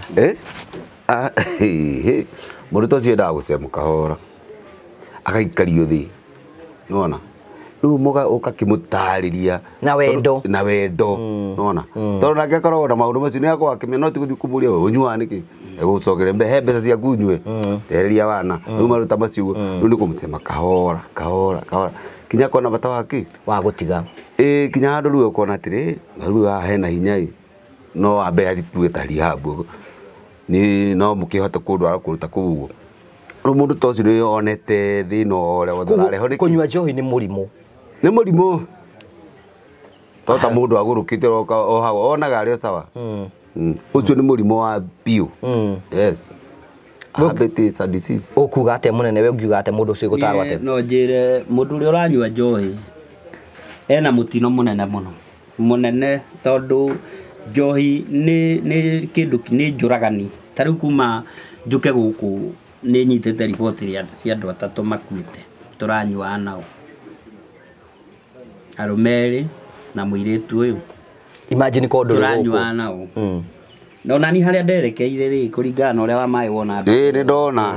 Mũndũ ta ũcio endaga gũcemwo kahora agaikario thĩ nĩwona rĩu ũgakĩmũtarĩria na wendo na wendo nĩwona tondũ nake akoragwo na maũndũ macio nĩ akoragwo akĩmenya no ti gũthiĩ kũmũria we ũnyuaga nĩkĩ egũcokeria he mbeca ciaku ũnyue tereria wana rĩu maũndũ ta macio ũguo rĩu nĩ kũmũcema kahora kahora kahora kinya akona bata wa kĩ wa gũtiga. Ĩĩ kinya handũ rĩu ũkona atĩrĩ rĩu haha hena hinya ĩ no ambe athiĩ tuge ta rehab nĩ no mũkĩhote kũndwara kũruta kũu ũguo. Rĩu mũndũ ta ũcio nĩ onete thĩna ũrĩa wothe ũrareho nĩkĩ? Kũnyua njohi nĩ mũrimũ. Nĩ mũrimũ. To ta mũndũ agũrũkĩte ohagwo onaga arĩ o sawa. Ũcio nĩ mũrimũ wa biũ. Yes. Habit is a disease. Ũkuga atĩa mũnene we ũngiuga atĩa mũndũ ũcio gũtarwo atĩa? No njĩre mũndũ ũrĩa ũranyua njohi ena mũtino mũnene mũno. Mũnene tondũ njohi nĩ kĩndũ nĩ njũragani. Ta rĩu kuma njũke gũkũ nĩ nyitĩte riboti cia andũ 3 makuĩte tũranyuaga nao. Arũme erĩ na mũirĩtu ũyũ. Imagine ko ndũrĩ gũkũ. Tũranyuaga nao. Na ona niĩ harĩa nderekeire rĩ kũringana na ũrĩa wa maĩ wona. Ĩĩ nĩ ndona.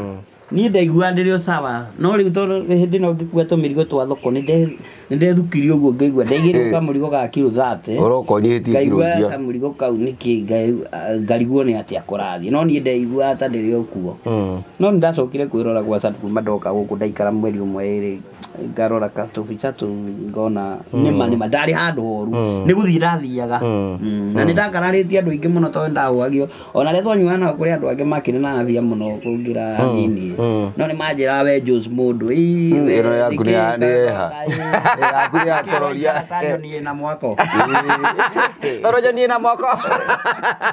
Niĩ ndaigua ndĩrĩ o sawa no rĩu tondũ hĩndĩ ĩno ngĩkua tũmĩrigo twa thoko nĩ ndethukire ũguo ngaigua ndaigĩrwo kamũrigo ga kiro 30. Ũroka ũnyihĩtie kiro Ngaigua iria. kamũrigo kau nĩkĩ ngarigwo nĩ atĩa kũrathiĩ no niĩ ndaigua ta ndĩrĩ o kuo. No nĩ ndacokire kwĩrora gwa Sat kuma ndoka gũkũ ndaikara mweri ũmwe ĩrĩ ngarora katũbica tũu ngona nĩma nĩma ndarĩ handũ horu nĩ gũthiĩ ndathiaga. Na nĩ ndakararĩtie andũ aingĩ mũno tondũ nĩndahũagio ona rĩrĩa twanyuaga nao kũrĩ andũ angĩ makĩrĩ na afya mũno kũngĩra hanini. No nĩ manjĩraga we Jose mũndũ Ĩno yaku nĩ yeha. Yaku nĩ yatororia. Niĩ na mwako. Tondũ niĩ na mwako.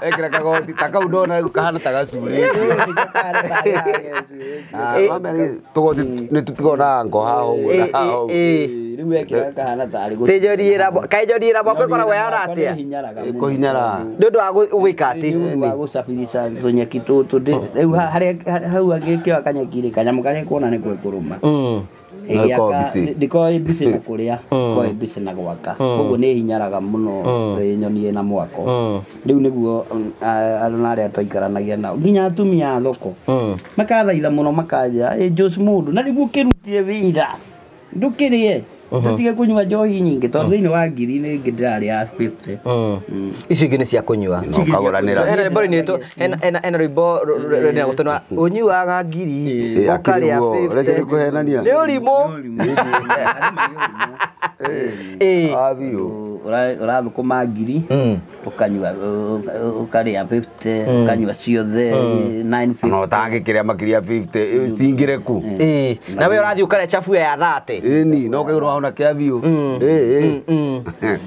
Ekĩra kagoti ta kau ndona rĩu kahana ta gacurĩtio. Tũgoti nĩ tũtigona ngo haha ũguo na haha ũguo. Rĩu ekĩra kahana tarĩ Tĩ njoni ĩra mwako ĩkoragwo yahana atĩa? Kũhinyara. Nĩ ũndũ wa gwĩka atĩ? Nĩ ũndũ wa gũcabirisha tũnyeki tũtũ rĩu harĩa hau angĩkĩoya kanyeki rĩ kanyamũ karĩa kuona nĩ kwekũrũma. Ndĩkoragwo ĩ busy na kũrĩa, ĩkoragwo ĩ busy na gwaka. Koguo nĩ ĩhinyaraga mũno nyoni ĩna mwako. Rĩu nĩguo andũ na arĩa twaikaranagia nao nginya atumia a thoko makathaitha mũno makanjĩra ĩ Jose mũndũ na nĩguo ũkĩrutire wĩra ndũkĩrĩe. Tũtige kũnyua njohi nyingĩ tondũ thĩinĩ wa ngiri nĩ ingĩ ndĩrarĩa 50. Icio ingĩ nĩ cia kũnyua. Ũkagũranĩra. Hena rwĩmbo rũinĩtwo, hena rwĩmbo rwĩna gũtũnwa ũnyuaga ngiri ũkarĩa Akĩrĩ guo, 50. ũreciria kũhenania? Nĩ ũrimũ. Biũ. Ũrathũkũma ngiri ũkanyua ũkarĩa 50 ũkanyua ciothe 950. Ona ũtangĩkĩrĩa makĩria 50 cingĩre ku. Na we ũrathiĩ ũkarĩa chafu ya 30. Ĩni no kaigũrũ wahona kĩa biũ.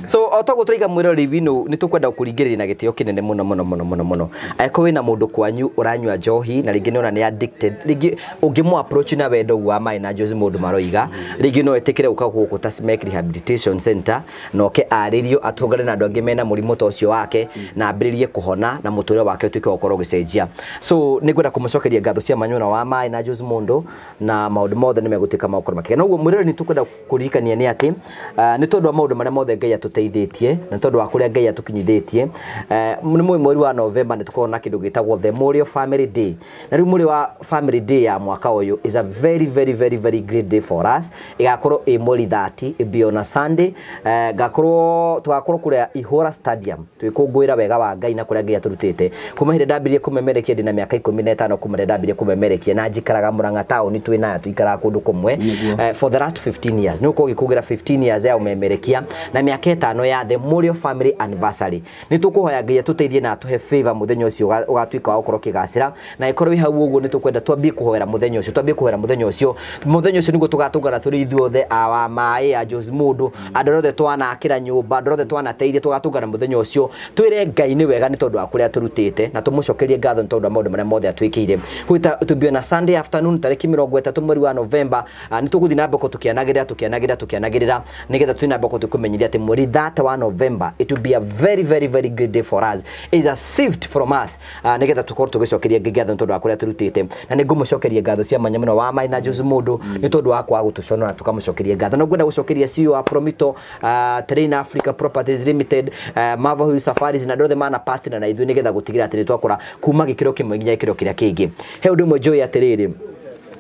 So o toguo tũraiga mwĩroreri wino nĩ tũkwenda gũkũringĩrĩria na gĩtĩo kĩnene mũno mũno mũno mũno mũno. Angĩkorwo wĩna mũndũ kwanyu ũranyua njohi na rĩngĩ nĩona nĩ addicted, rĩngĩ ũngĩmũ approach na wendo ũguo wa maĩ na Jose mũndũ maroiga, rĩngĩ no etĩkĩre gũka gũkũ ta Smek Rehabilitation Center na oke arĩrio atũngane na andũ angĩ mena mũrimũ ta ũcio wake na ambĩrĩrie kũhona na mũtũrĩre wake ũtuĩke wa gũkorwo ũgĩcenjia. So nĩ ngwenda kũmũcokeria ngatho cia manyona wa maĩ na Jose Mũndũ na maũndũ mothe nĩ megũtuĩka ma gũkorwo makĩgĩa. Na ũguo mwĩroreri nĩ tũkwenda kũririkania nĩ atĩ nĩ tondũ wa maũndũ marĩa mothe Ngai atũteithĩtie na nĩ tondũ wa kũrĩa Ngai atũkinyithĩtie, nĩ mũĩ mweri wa November nĩ tũkoragwo na kĩndũ gĩtagwo the Memorial Family Day. Na rĩu Memorial Family Day ya mwaka ũyũ is a very very very very great day for us. Ĩgakorwo ĩ mweri 30, ĩbe on a Sunday. Ngakorwo tũgakorwo kũrĩa Ihũra Stadium twĩkũngũĩra wega wa Ngai na kũrĩa Ngai atũrutĩte. Kuma hĩndĩ ndambirie kũmemerekia ndĩna mĩaka 15 kuma rĩrĩa ndambirie kũmemerekia na njikaraga Murang'a taũni twĩ nayo tũikaraga kũndũ kũmwe for the last 15 years. Nĩ ũkorwo ũgĩkũngũĩra 15 years ya ũmemerekia na mĩaka 5 ya the Memorial Family Anniversary. Nĩ tũkũhoya Ngai atũteithie na atũhe favor mũthenya ũcio ũgatuĩka wa gũkorwo ũkĩgacĩra na ĩkorwo wĩ hau ũguo nĩ tũkwenda twambie kũhoera mũthenya ũcio, twambie kũhoera mũthenya ũcio. Mũthenya ũcio nĩguo tũgatũngana tũrĩ ithuothe a wa maĩ a Jose Mũndũ, andũ arĩa othe twanakĩra nyũmba, andũ arĩa othe twanateithia, tũgatũngana mũthenya ũcio twĩre Ngai nĩ wega nĩ tondũ wa kũrĩa tũrutĩte na tũmũcokerie ngatho nĩ tondũ wa maũndũ marĩa mothe atwĩkĩire. Kwĩta tũmbio na Sunday afternoon tarĩki 30 mweri wa November, nĩ tũgũthiĩ na mbere tũkĩanagĩrĩra tũkĩanagĩrĩra tũkĩanagĩrĩra nĩgetha tũthiĩ na mbere tũkũmenyithia atĩ mweri 30 wa November it will be a very very very great day for us, is a shift from us, nĩgetha tũkorwo tũgĩcokeria Ngai ngatho nĩ tondũ wa kũrĩa tũrutĩte. Na nĩ ngũmũcokeria ngatho cia mwanya mũno wa maĩ na Jose Mũndũ nĩ tondũ wa kwaga gũtũconora tũkamũcokeria ngatho. No ngwenda gũcokeria CEO wa Promito, Terrain Africa Properties Limited, Marvel Hill Safaris na andũ othe mana partner na ithuĩ nĩgetha gũtigĩrĩra atĩ nĩ twakũra kuma gĩkĩro kĩmwe nginya gĩkĩro kĩrĩa kĩngĩ. He ũndũ ũmwe njũĩ atĩrĩrĩ,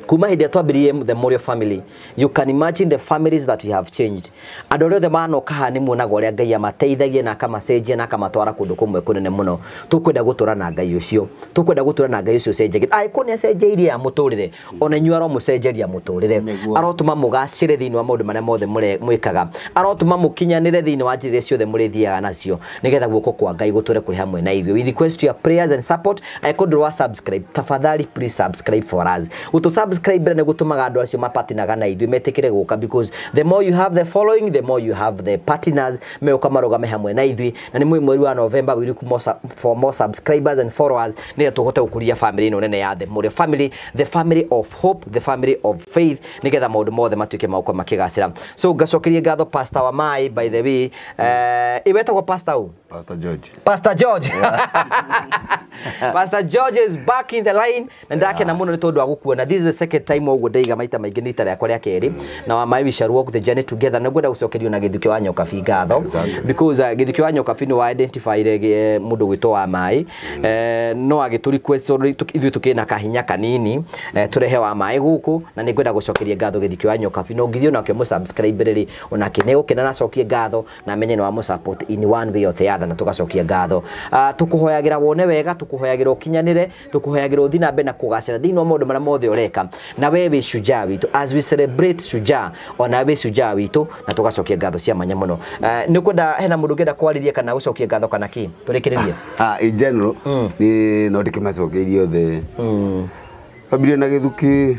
kuma hĩndĩ ĩrĩa twambĩrĩirie the Memorial Family, you can imagine the families that we have changed. Andũ arĩa othe manoka haha nĩ muonaga ũrĩa Ngai amateithagia na akamacenjia na akamatwara kũndũ kũmwe kũnene mũno. Tũkwenda gũtũra na Ngai ũcio, tũkwenda gũtũra na Ngai ũcio ũcenjagia. Angĩkorwo nĩ acenjeirie ya mũtũrĩre, ona inyuĩ aromũcenjeria mũtũrĩre, arotũma mũgacĩre thĩinĩ wa maũndũ marĩa mothe mwĩkaga, arotũma mũkinyanĩre thĩinĩ wa njĩra iria ciothe mũrĩthiaga nacio nĩgetha guoko kwa Ngai gũtũre kũrĩ hamwe na ithuĩ. We request your prayers and support. Angĩkorwo ndũrĩ wa subscribe, tafadhali please subscribe for us. Gũtũ subscribe nĩ gũtũmaga andũ acio mapatinaga na ithuĩ metĩkĩre gũka, because the more you have the following, the more you have the partners megũka marũgame hamwe na ithuĩ. Na nĩ mwĩ mweri wa November we look more for more subscribers and followers nĩgetha tũhote gũkũria family ĩno nene ya the Memorial Family, the family of hope, the family of faith, nĩgetha maũndũ mothe matuĩke ma gũkorwo makĩgacĩra. So ngacokerie ngatho Pastor wa Mai, by the way, ĩwetagwo Pastor ũ? Pastor George. Pastor George. Pastor George is back in the line na ndakena mũno nĩ tondũ wa gũkuona. This is the second time ũguo ndaiga maita maingĩ nĩ ita rĩakwa rĩa kerĩ na wa Mai we shall walk the journey together. Na ngwenda gũcokerio na Gĩthukĩ wa Nyokabi ngatho because Gĩthukĩ wa Nyokabi nĩ wa identify-ire mũndũ gwĩtwo wa Mai, no agĩtũ request tondũ ithuĩ tũkĩrĩ na kahinya kanini, tũrehe wa Mai gũkũ na nĩ ngwenda gũcokeria ngatho Gĩthukĩ wa Nyokabi no ngithio nake mũ subscribe rĩ onake nĩ gũkena na acokie ngatho na amenye nĩ wa mũ support in one way or the other na tũgacokia ngatho. Tũkũhoyagĩra wone wega, tũkũhoyagĩra ũkinyanĩre, tũkũhoyagĩra ũthiĩ na mbere na kũgacĩra thĩinĩ wa maũndũ marĩa mothe ũreka na we wĩ shujaa witũ. As we celebrate shujaa, ona wĩ shujaa witũ na tũgacokia ngatho cia mwanya mũno. Nĩ ũkwenda hena mũndũ ũngĩenda kwarĩria kana gũcokia ngatho kana kĩ tũrĩkĩrĩrie? In general ni no ndĩkĩmacokeirie othe Familia na Gĩthukĩ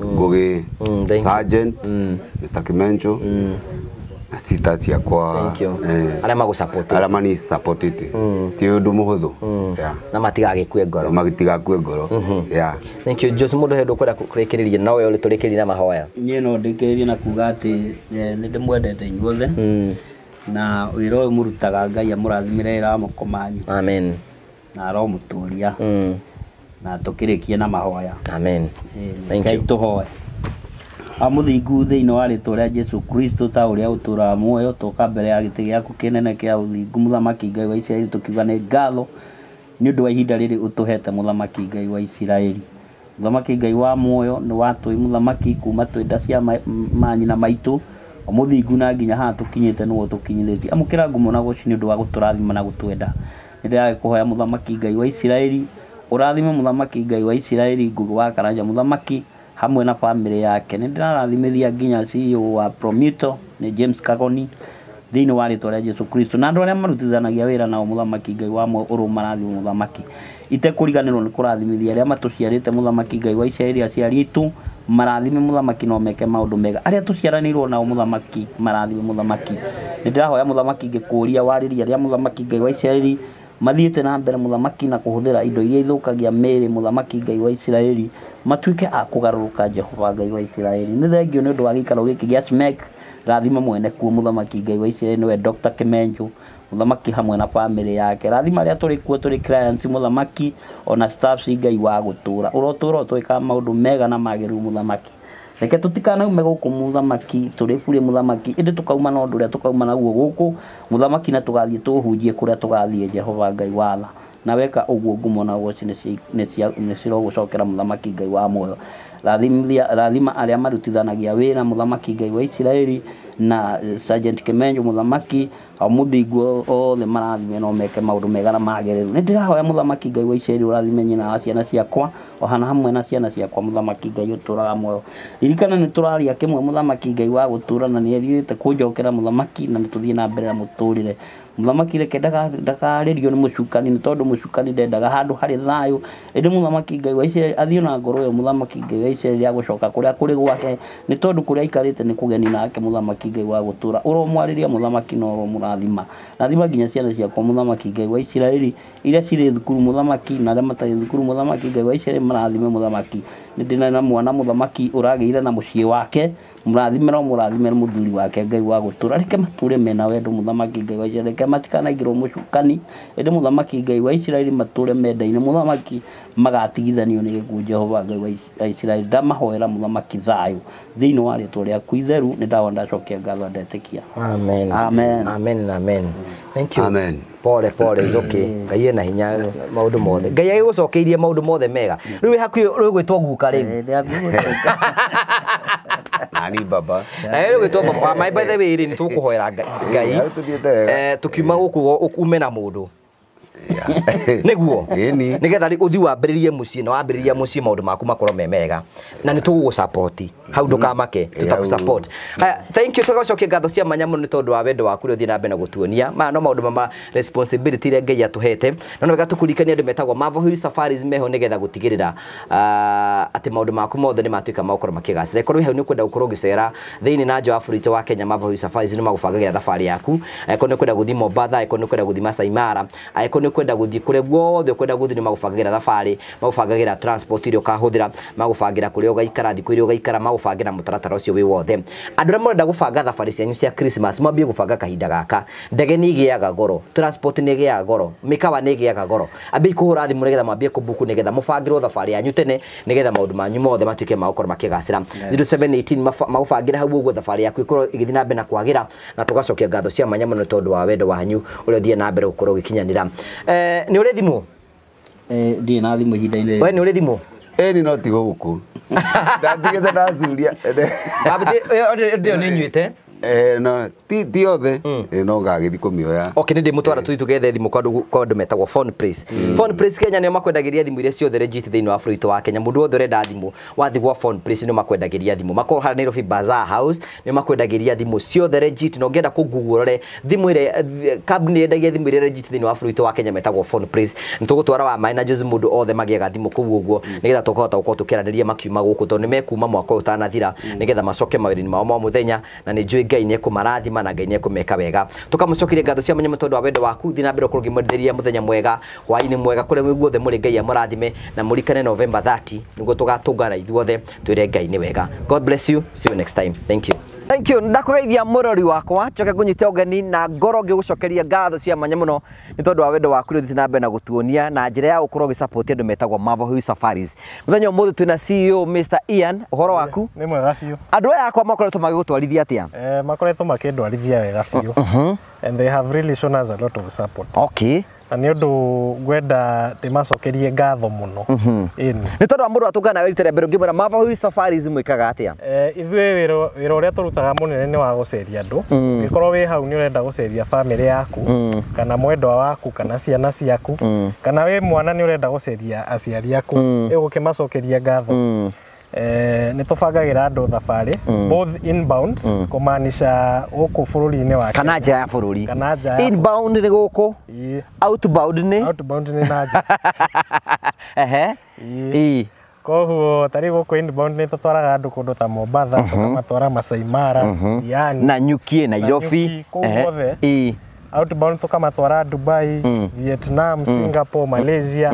Ngũgĩ, Thank you. Sergeant Mr. Kimencho na sisters ciakwa. Thank you. Arĩa magũ-support. Arĩa mani supportĩte ti ũndũ mũhũthũ. Yeah. Na matigagĩkue ngoro. Matigakue ngoro. Yeah. Thank you. Jose mũndũ he ũndũ ũkwenda kũrĩkĩrĩria no we ũrĩtũrĩkĩrĩrie na mahoya. Niĩ no ndĩkĩrĩrie na kuga atĩ nĩ ndĩmwendete inyuothe na wĩra ũyũ mũrutaga Ngai amũrathimĩre wĩra wa moko manyu. Amen. Na aromũtũria na tũkĩrĩkie na mahoya. Amen. Thank Ngai you. tũhoe. Amũthingu thĩinĩ wa rĩtwa rĩa Jesu Kristo ta ũrĩa ũtũũraga muoyo tũka mbere ya gĩtĩ gĩaku kĩnene kĩa ũthingu mũthamaki Ngai wa Isiraeli tũkiuga nĩ ngatho nĩ ũndũ wa ihinda rĩrĩ ũtũhete mũthamaki Ngai wa Isiraeli. Mũthamaki Ngai wa muoyo nĩ watũĩ mũthamaki kuma twĩ nda cia manyina maitũ Mũthingu na nginya haha tũkinyĩte nĩwe ũtũkinyithĩtie. Amũkĩra ngumo na ũgoci nĩ ũndũ wa gũtũrathima na gũtwenda. Nĩ ndĩragĩkũhoya mũthamaki Ngai wa Isiraeli, ũrathime mũthamaki Ngai wa Isiraeli Ngugi wa Karanja mũthamaki hamwe na bamĩrĩ yake. Nĩ ndĩrarathimithia nginya CEO wa Promuto nĩ James Kagoni thĩinĩ wa rĩtwa rĩa Jesu Kristo na andũ arĩa marutithanagia wĩra nao mũthamaki Ngai wa muoyo ũrũmarathime mũthamaki. Itekũriganĩrwo nĩ kũrathimithia arĩa matũciarĩte mũthamaki Ngai wa Isiraeli aciari aitũ marathime mũthamaki no meke maũndũ mega. Arĩa tũciaranĩirwo nao mũthamaki marathime mũthamaki. Nĩ ndĩrahoya mũthamaki ngĩkũria warĩrie arĩa mũthamaki Ngai wa Isiraeli mathiĩte na mbere mũthamaki na kũhũthĩra indo iria ithũkagia mĩĩrĩ mũthamaki Ngai wa Isiraeli matuĩke a kũgarũrũka Jehova Ngai wa Isiraeli. Nĩ thengio nĩ ũndũ wa gĩikaro gĩkĩ gĩa Smek, rathima mwene kuo mũthamaki Ngai wa Isiraeli nĩwe Dr. Kimenjo mũthamaki hamwe na bamĩrĩ yake. Rathima arĩa tũrĩ kuo tũrĩ clients mũthamaki ona staffs Ngai wa gũtũra ũrotũra ũtwĩkaga maũndũ mega na magĩrĩru mũthamaki. Reke tũtikanaume gũkũ mũthamaki tũrĩ burĩ mũthamaki ĩndĩ tũkauma na ũndũ ũrĩa tũkauma naguo gũkũ mũthamaki na tũgathiĩ tũhunjie kũrĩa tũgathiĩ Jehova Ngai wa tha. Na weka ũguo ngumo na ũgoci nĩ cirogũcokera mũthamaki Ngai wa muoyo. Rathima arĩa marutithanagia wĩra mũthamaki Ngai wa Isiraeli na Sergeant Kimenjo mũthamaki o mũthingu othe marathime no meke maũndũ mega na magĩrĩru. Nĩ ndĩrahoya mũthamaki Ngai wa Isiraeli ũrathime nyina wa ciana ciakwa o hana hamwe na ciana ciakwa mũthamaki Ngai ũtũraga muoyo. Ririkana nĩ tũraria kĩmwe mũthamaki Ngai wa gũtũra na nĩ erirĩte kũnjokera mũthamaki na nĩ tũthiĩ na mbere na mũtũrĩre. Mũthamaki reke ndakarĩrio nĩ mũcukani nĩ tondũ mũcukani ndendaga handũ harĩ thayũ. Ĩndĩ mũthamaki Ngai wa Isiraeli athiĩ na ngoro ĩyo mũthamaki Ngai wa Isiraeli ya gũcoka kũrĩa kũrĩ gwake nĩ tondũ kũrĩa aikarĩte nĩ kũgeni nake mũthamaki Ngai wa gũtũra. Ũromwarĩria mũthamaki na ũromũrathima. Rathima nginya ciana ciakwa mũthamaki Ngai wa Isiraeli iria cirĩ thukuru mũthamaki na arĩa matarĩ thukuru mũthamaki Ngai wa Isiraeli marathime mũthamaki. Nĩ ndĩna na mwana mũthamaki ũragĩire na mũciĩ wake mũrathime no mũrathime mũthuri wake Ngai wa gũtũra. Reke matũre mena wendo mũthamaki Ngai wa Isiraeli, reke matikanaingĩrwo mũcukani ĩndĩ mũthamaki Ngai wa Isiraeli matũre mendaine mũthamaki magatigithanio nĩ gĩkuũ Jehova Ngai wa Isiraeli. Ndamahoera mũthamaki thayũ thĩinĩ wa rĩtwa rĩaku itheru nĩ ndawa ndacokia ngatho ndetĩkia. Amen. Amen. Amen. Amen. Thank you. Amen. Pole pole is okay. Ngai ena hinya maũndũ mothe. Ngai agĩgũcokeirie maũndũ mothe mega. Rĩu wĩ hakuhĩ rĩu gwĩtwo guka rĩu. Nani baba. Na rĩu gwĩtwo baba. My by the way rĩ nĩ tũkũhoera Ngai. Tũkiuma gũkũ ume na mũndũ. Nĩguo nĩgetha ũthiĩ wambĩrĩrie mũciĩ na wambĩrĩria mũciĩ maũndũ maku makorwo me mega na nĩ tũgũgũsupport hau ndũkamake tũtagũsupport. Haya, thank you, tũgacokia ngatho cia mwanya mũno nĩ tondũ wa wendo waku ũrĩa ũthiĩ na mbere na gũtuonia maya no maũndũ ma responsibility iria Ngai atũhete na no wega tũkũririkanie andũ metagwo Marvel Hill Safaris meho nĩgetha gũtigĩrĩra atĩ maũndũ maku mothe nĩ matuĩka ma gũkorwo makĩgacĩra. Korwo wĩ hau nĩ ũkwenda gũkorwo ũgĩcera thĩinĩ na nja wa bũrũri wa Kenya, Marvel Hill Safaris nĩ magũbangagĩra thabarĩ yaku. Angĩkorwo nĩ ũkwenda gũthiĩ Mombatha, angĩkorwo nĩ ũkwenda gũthiĩ Masai Mara, angĩkorwo nĩ ũkwenda gũthiĩ kũrĩa guothe ũkwenda gũthiĩ nĩ magũbangagĩra thabarĩ, magũbangagĩra transport iria ũkahũthĩra, magũbangĩra kũrĩa ũgaikara, thikũ iria ũgaikara, magũbangĩra mũtaratara ũcio wĩ wothe. Andũ arĩa marenda gũbanga thabarĩ cianyu cia Christmas mwambie gũbanga kahinda gaka. Ndege nĩ igĩaga goro, transport nĩ ĩgĩaga goro, mĩkawa nĩ ĩgĩaga goro. Ambiai kũhũra thimũ nĩgetha mwambie kũbuku nĩgetha mũbangĩrwo thabarĩ yanyu tene nĩgetha maũndũ manyu mothe matuĩke ma gũkorwo makĩgacĩra. 0718 magũbangĩra hau ũguo thabarĩ yaku ĩkorwo ĩgĩthiĩ na mbere na kwagĩra na tũgacokia ngatho cia mwanya mũno tondũ wa wendo wanyu ũrĩa ũthiĩ na mbere gũkorwo ũgĩkinyanĩra. Nĩ ũrĩ thimũ? Ndirĩ na thimũ ihinda-inĩ rĩrĩ. We nĩ ũrĩ thimũ? Ĩni no tigo gũkũ. Ndatigĩte ndacuria. Ndĩyo nĩ nyuĩte? No, ti othe. No ngagĩthiĩ kũmĩoya. Okay, nĩ ndĩmũtwara tũthiĩ tũgethe thimũ kwa andũ metagwo Phone Place. Phone Place Kenya nĩo makwendagĩria thimũ iria ciothe legit thĩinĩ wa bũrũri wa Kenya. Mũndũ wothe ũrenda thimũ wathiĩ gwa Phone Place nĩo makwendagĩria thimũ. Makorwo harĩa Nairobi Bazaar House nĩo makwendagĩria thimũ ciothe legit na ũngĩenda kũ-google ũrore thimũ ĩrĩa kambuni yendagia thimũ iria legit thĩinĩ wa bũrũri wa Kenya metagwo Phone Place. Nĩ tũgũtwara wa maĩ na Jose mũndũ othe magĩaga thimũ kũu ũguo nĩgetha tũkahota gũkorwo tũkĩaranĩria makiuma gũkũ tondũ nĩmekuma mwaka ũyũ ũtanathira nĩgetha macoke mawĩra-inĩ mao ma mũthenya na nĩ njũĩ Ngai nĩ ekũmarathima na Ngai nĩ ekũmeka wega. Tũkamũcokeria ngatho cia mwanya tondũ wa wendo waku. Thiĩ na mbere ũkorwo ũkĩmwenderia mũthenya mwega, hwaĩ-inĩ mwega, kũrĩa mwĩ guothe mũrĩ Ngai amũrathime na mũrikane November 30 nĩguo tũgatũngana ithuothe twĩre Ngai nĩ wega. God bless you. See you next time. Thank you. Thank you. Ndakũgeithia mũrori wakwa njoke ngũnyite ũgeni na ngoro ngĩgũcokeria ngatho cia mwanya mũno nĩ tondũ wa wendo waku ũrĩa ũthiĩte na mbere na gũtuonia na njĩra ya gũkorwo ũgĩsupport andũ metagwo Marvel Hill Safaris. Mũthenya ũmũthĩ twĩna CEO Mr. Ian, ũhoro waku? Nĩ mwega biũ. Andũ aya akwa makoretwo magĩgũtwarithia atĩa? Makoretwo makĩndwarithia wega biũ. And they have really shown us a lot of support. Okay. Na nĩ ũndũ ngwenda ndĩmacokerie ngatho mũno. Ĩni. Nĩ tondũ wa mũndũ atũngana nawe rita rĩa mbere ũngĩmwĩra Marvel Hills Safaris mwĩkaga atĩa? Ithuĩ wĩra ũrĩa tũrutaga mũnene nĩ wa gũceria andũ. Ũngĩkorwo wĩ hau nĩ ũrenda gũceria bamĩrĩ yaku kana mwendwa waku kana ciana ciaku kana wĩ mwana nĩ ũrenda gũceria aciari aku, ĩgũkĩmacokeria ngatho. Nĩ tũbangagĩra andũ thabarĩ both inbound, kũmaanisha gũkũ bũrũri-inĩ wa Kana nja ya bũrũri. Kana nja ya Inbound nĩ gũkũ, Ĩĩ. outbound nĩ Outbound nĩ na nja. Ehe. Ĩĩ. Ĩĩ. Koguo tarĩu gũkũ inbound nĩ tũtwaraga andũ kũndũ ta Mombatha, tũkamatwara Masai Mara, Diani, Na Nyuki, Nairobi. Nanyuki, kũu guothe. Ĩĩ. Outbound tũkamatwara Dubai, Vietnam, Singapore, Malaysia,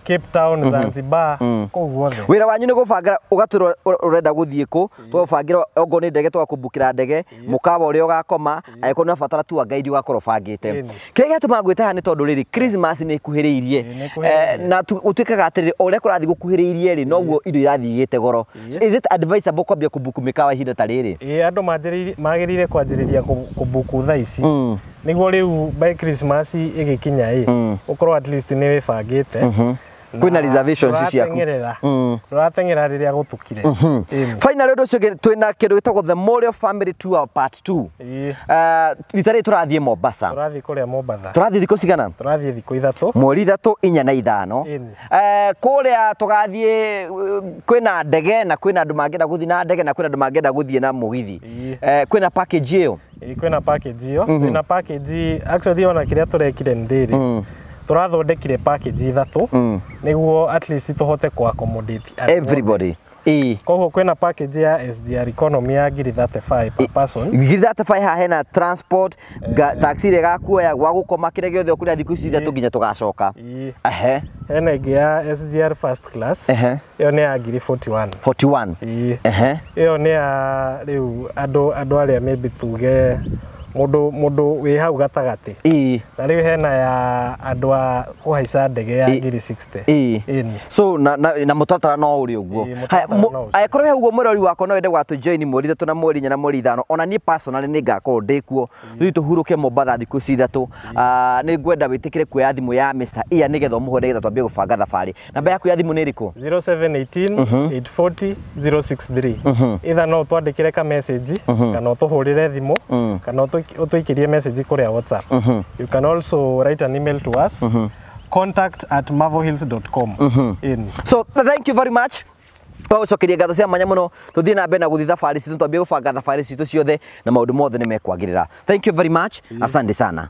Cape Town, Zanzibar, kũu guothe. Wĩra wanyu nĩ gũbangĩra ũgatwĩra ũrenda gũthiĩ kũ, tũgabangĩra okorwo nĩ ndege tũgakũmbukĩra ndege, mũkawa ũrĩa ũgakoma, angĩkorwo nĩ ũrabatara tour guide ũgakorwo ũbangĩte. Ĩni. Kĩrĩa gĩatũmaga ngwĩte haha nĩ tondũ rĩrĩ Christmas nĩ ĩkuhĩrĩirie. Ĩĩ, nĩ ĩkuhĩrĩirie. Na gũtuĩkaga atĩrĩrĩ, o ũrĩa kũrathiĩ gũkuhĩrĩirie rĩ, noguo indo irathiĩ igĩte goro. So is it advisable kwambia kũbuku mĩkawa ihinda ta rĩrĩ? Ĩĩ, andũ magĩrĩire kwanjĩrĩria kũbuku thaa ici nĩguo rĩu by Christmas ĩgĩkinya ĩ ũkorwo at least nĩ wĩbangĩte. Kwĩna reservations ciaku. Ndũrateng'era rĩrĩa gũtukire. Ĩni. Finally ũndũ ũcio ũngĩ twĩna kĩndũ gĩtagwo The Morio Family Tour Part 2. Ĩĩ. Rita rĩrĩ tũrathiĩ Mombasa. Tũrathiĩ kũrĩa Mombatha. Tũrathiĩ thikũ cigana? Tũrathiĩ thikũ 3. Mweri 3, 4 na 5. Ĩni. Kũrĩa tũgathiĩ kwĩna ndege na kwĩna andũ mangĩenda gũthiĩ na ndege na kwĩna andũ mangĩenda gũthiĩ na mũgithi. Ĩĩ. Kwĩna package ĩyo? Ĩĩ, kwĩna package ĩyo. Twĩna package actually ona kĩrĩa tũrekire nĩ rĩrĩ. Tũrathondekire package 3 nĩguo at least tũhote ku accommodate andũ. Everybody. Ĩĩ. Koguo kwĩna package ya SGR economy ya ngiri 35 per person. Ngiri 35 haha hena transport, taxi ĩrĩa ĩgakuoya gwa gũkoma kĩrĩa gĩothe ũkũrĩa thikũ ici 3 nginya tũgacoka. Ĩĩ. Ehe. Hena ĩngĩ ya SGR first class. Ehe. Ĩyo nĩ ya ngiri 41. 41. Ĩĩ. Ehe. Ĩyo nĩ ya rĩu andũ arĩa maybe tuge mũndũ wĩ hau gatagatĩ. Ĩĩ. Na rĩu hena ya andũ a kũhaica ndege ya ngiri 60. Ĩĩ. Ĩni. So na mũtaratara no ũrĩ ũguo. Ĩĩ, mũtaratara no ũcio. Angĩkorwo he ũguo mũrori wakwa no wende gwatũ join mweri 3 na mweri 4 na mweri 5, ona niĩ personally nĩ ngakorwo ndĩ kuo. Tũthiĩ tũhurũke Mombatha thikũ ici 3. Nĩ ngwenda wĩtĩkĩre kuoya thimũ ya Mr. Ian nĩgetha ũmũhũre nĩgetha twambie gũbanga thabarĩ. Namba yaku ya thimũ nĩ ĩrĩkũ? 0718 840 063. Either no ũtwandĩkĩre ka message kana ũtũhũrĩre thimũ kana ũtũikĩrie message kũrĩa WhatsApp. You can also write an email to us. contact@marvelhills.com. So thank you very much. Twagũcokeria ngatho cia mwanya mũno tũthiĩ na mbere na gũthiĩ thabarĩ citũ, twambie gũbanga thabarĩ citũ ciothe na maũndũ mothe nĩ mekwagĩrĩra. Thank you very much. Asante sana.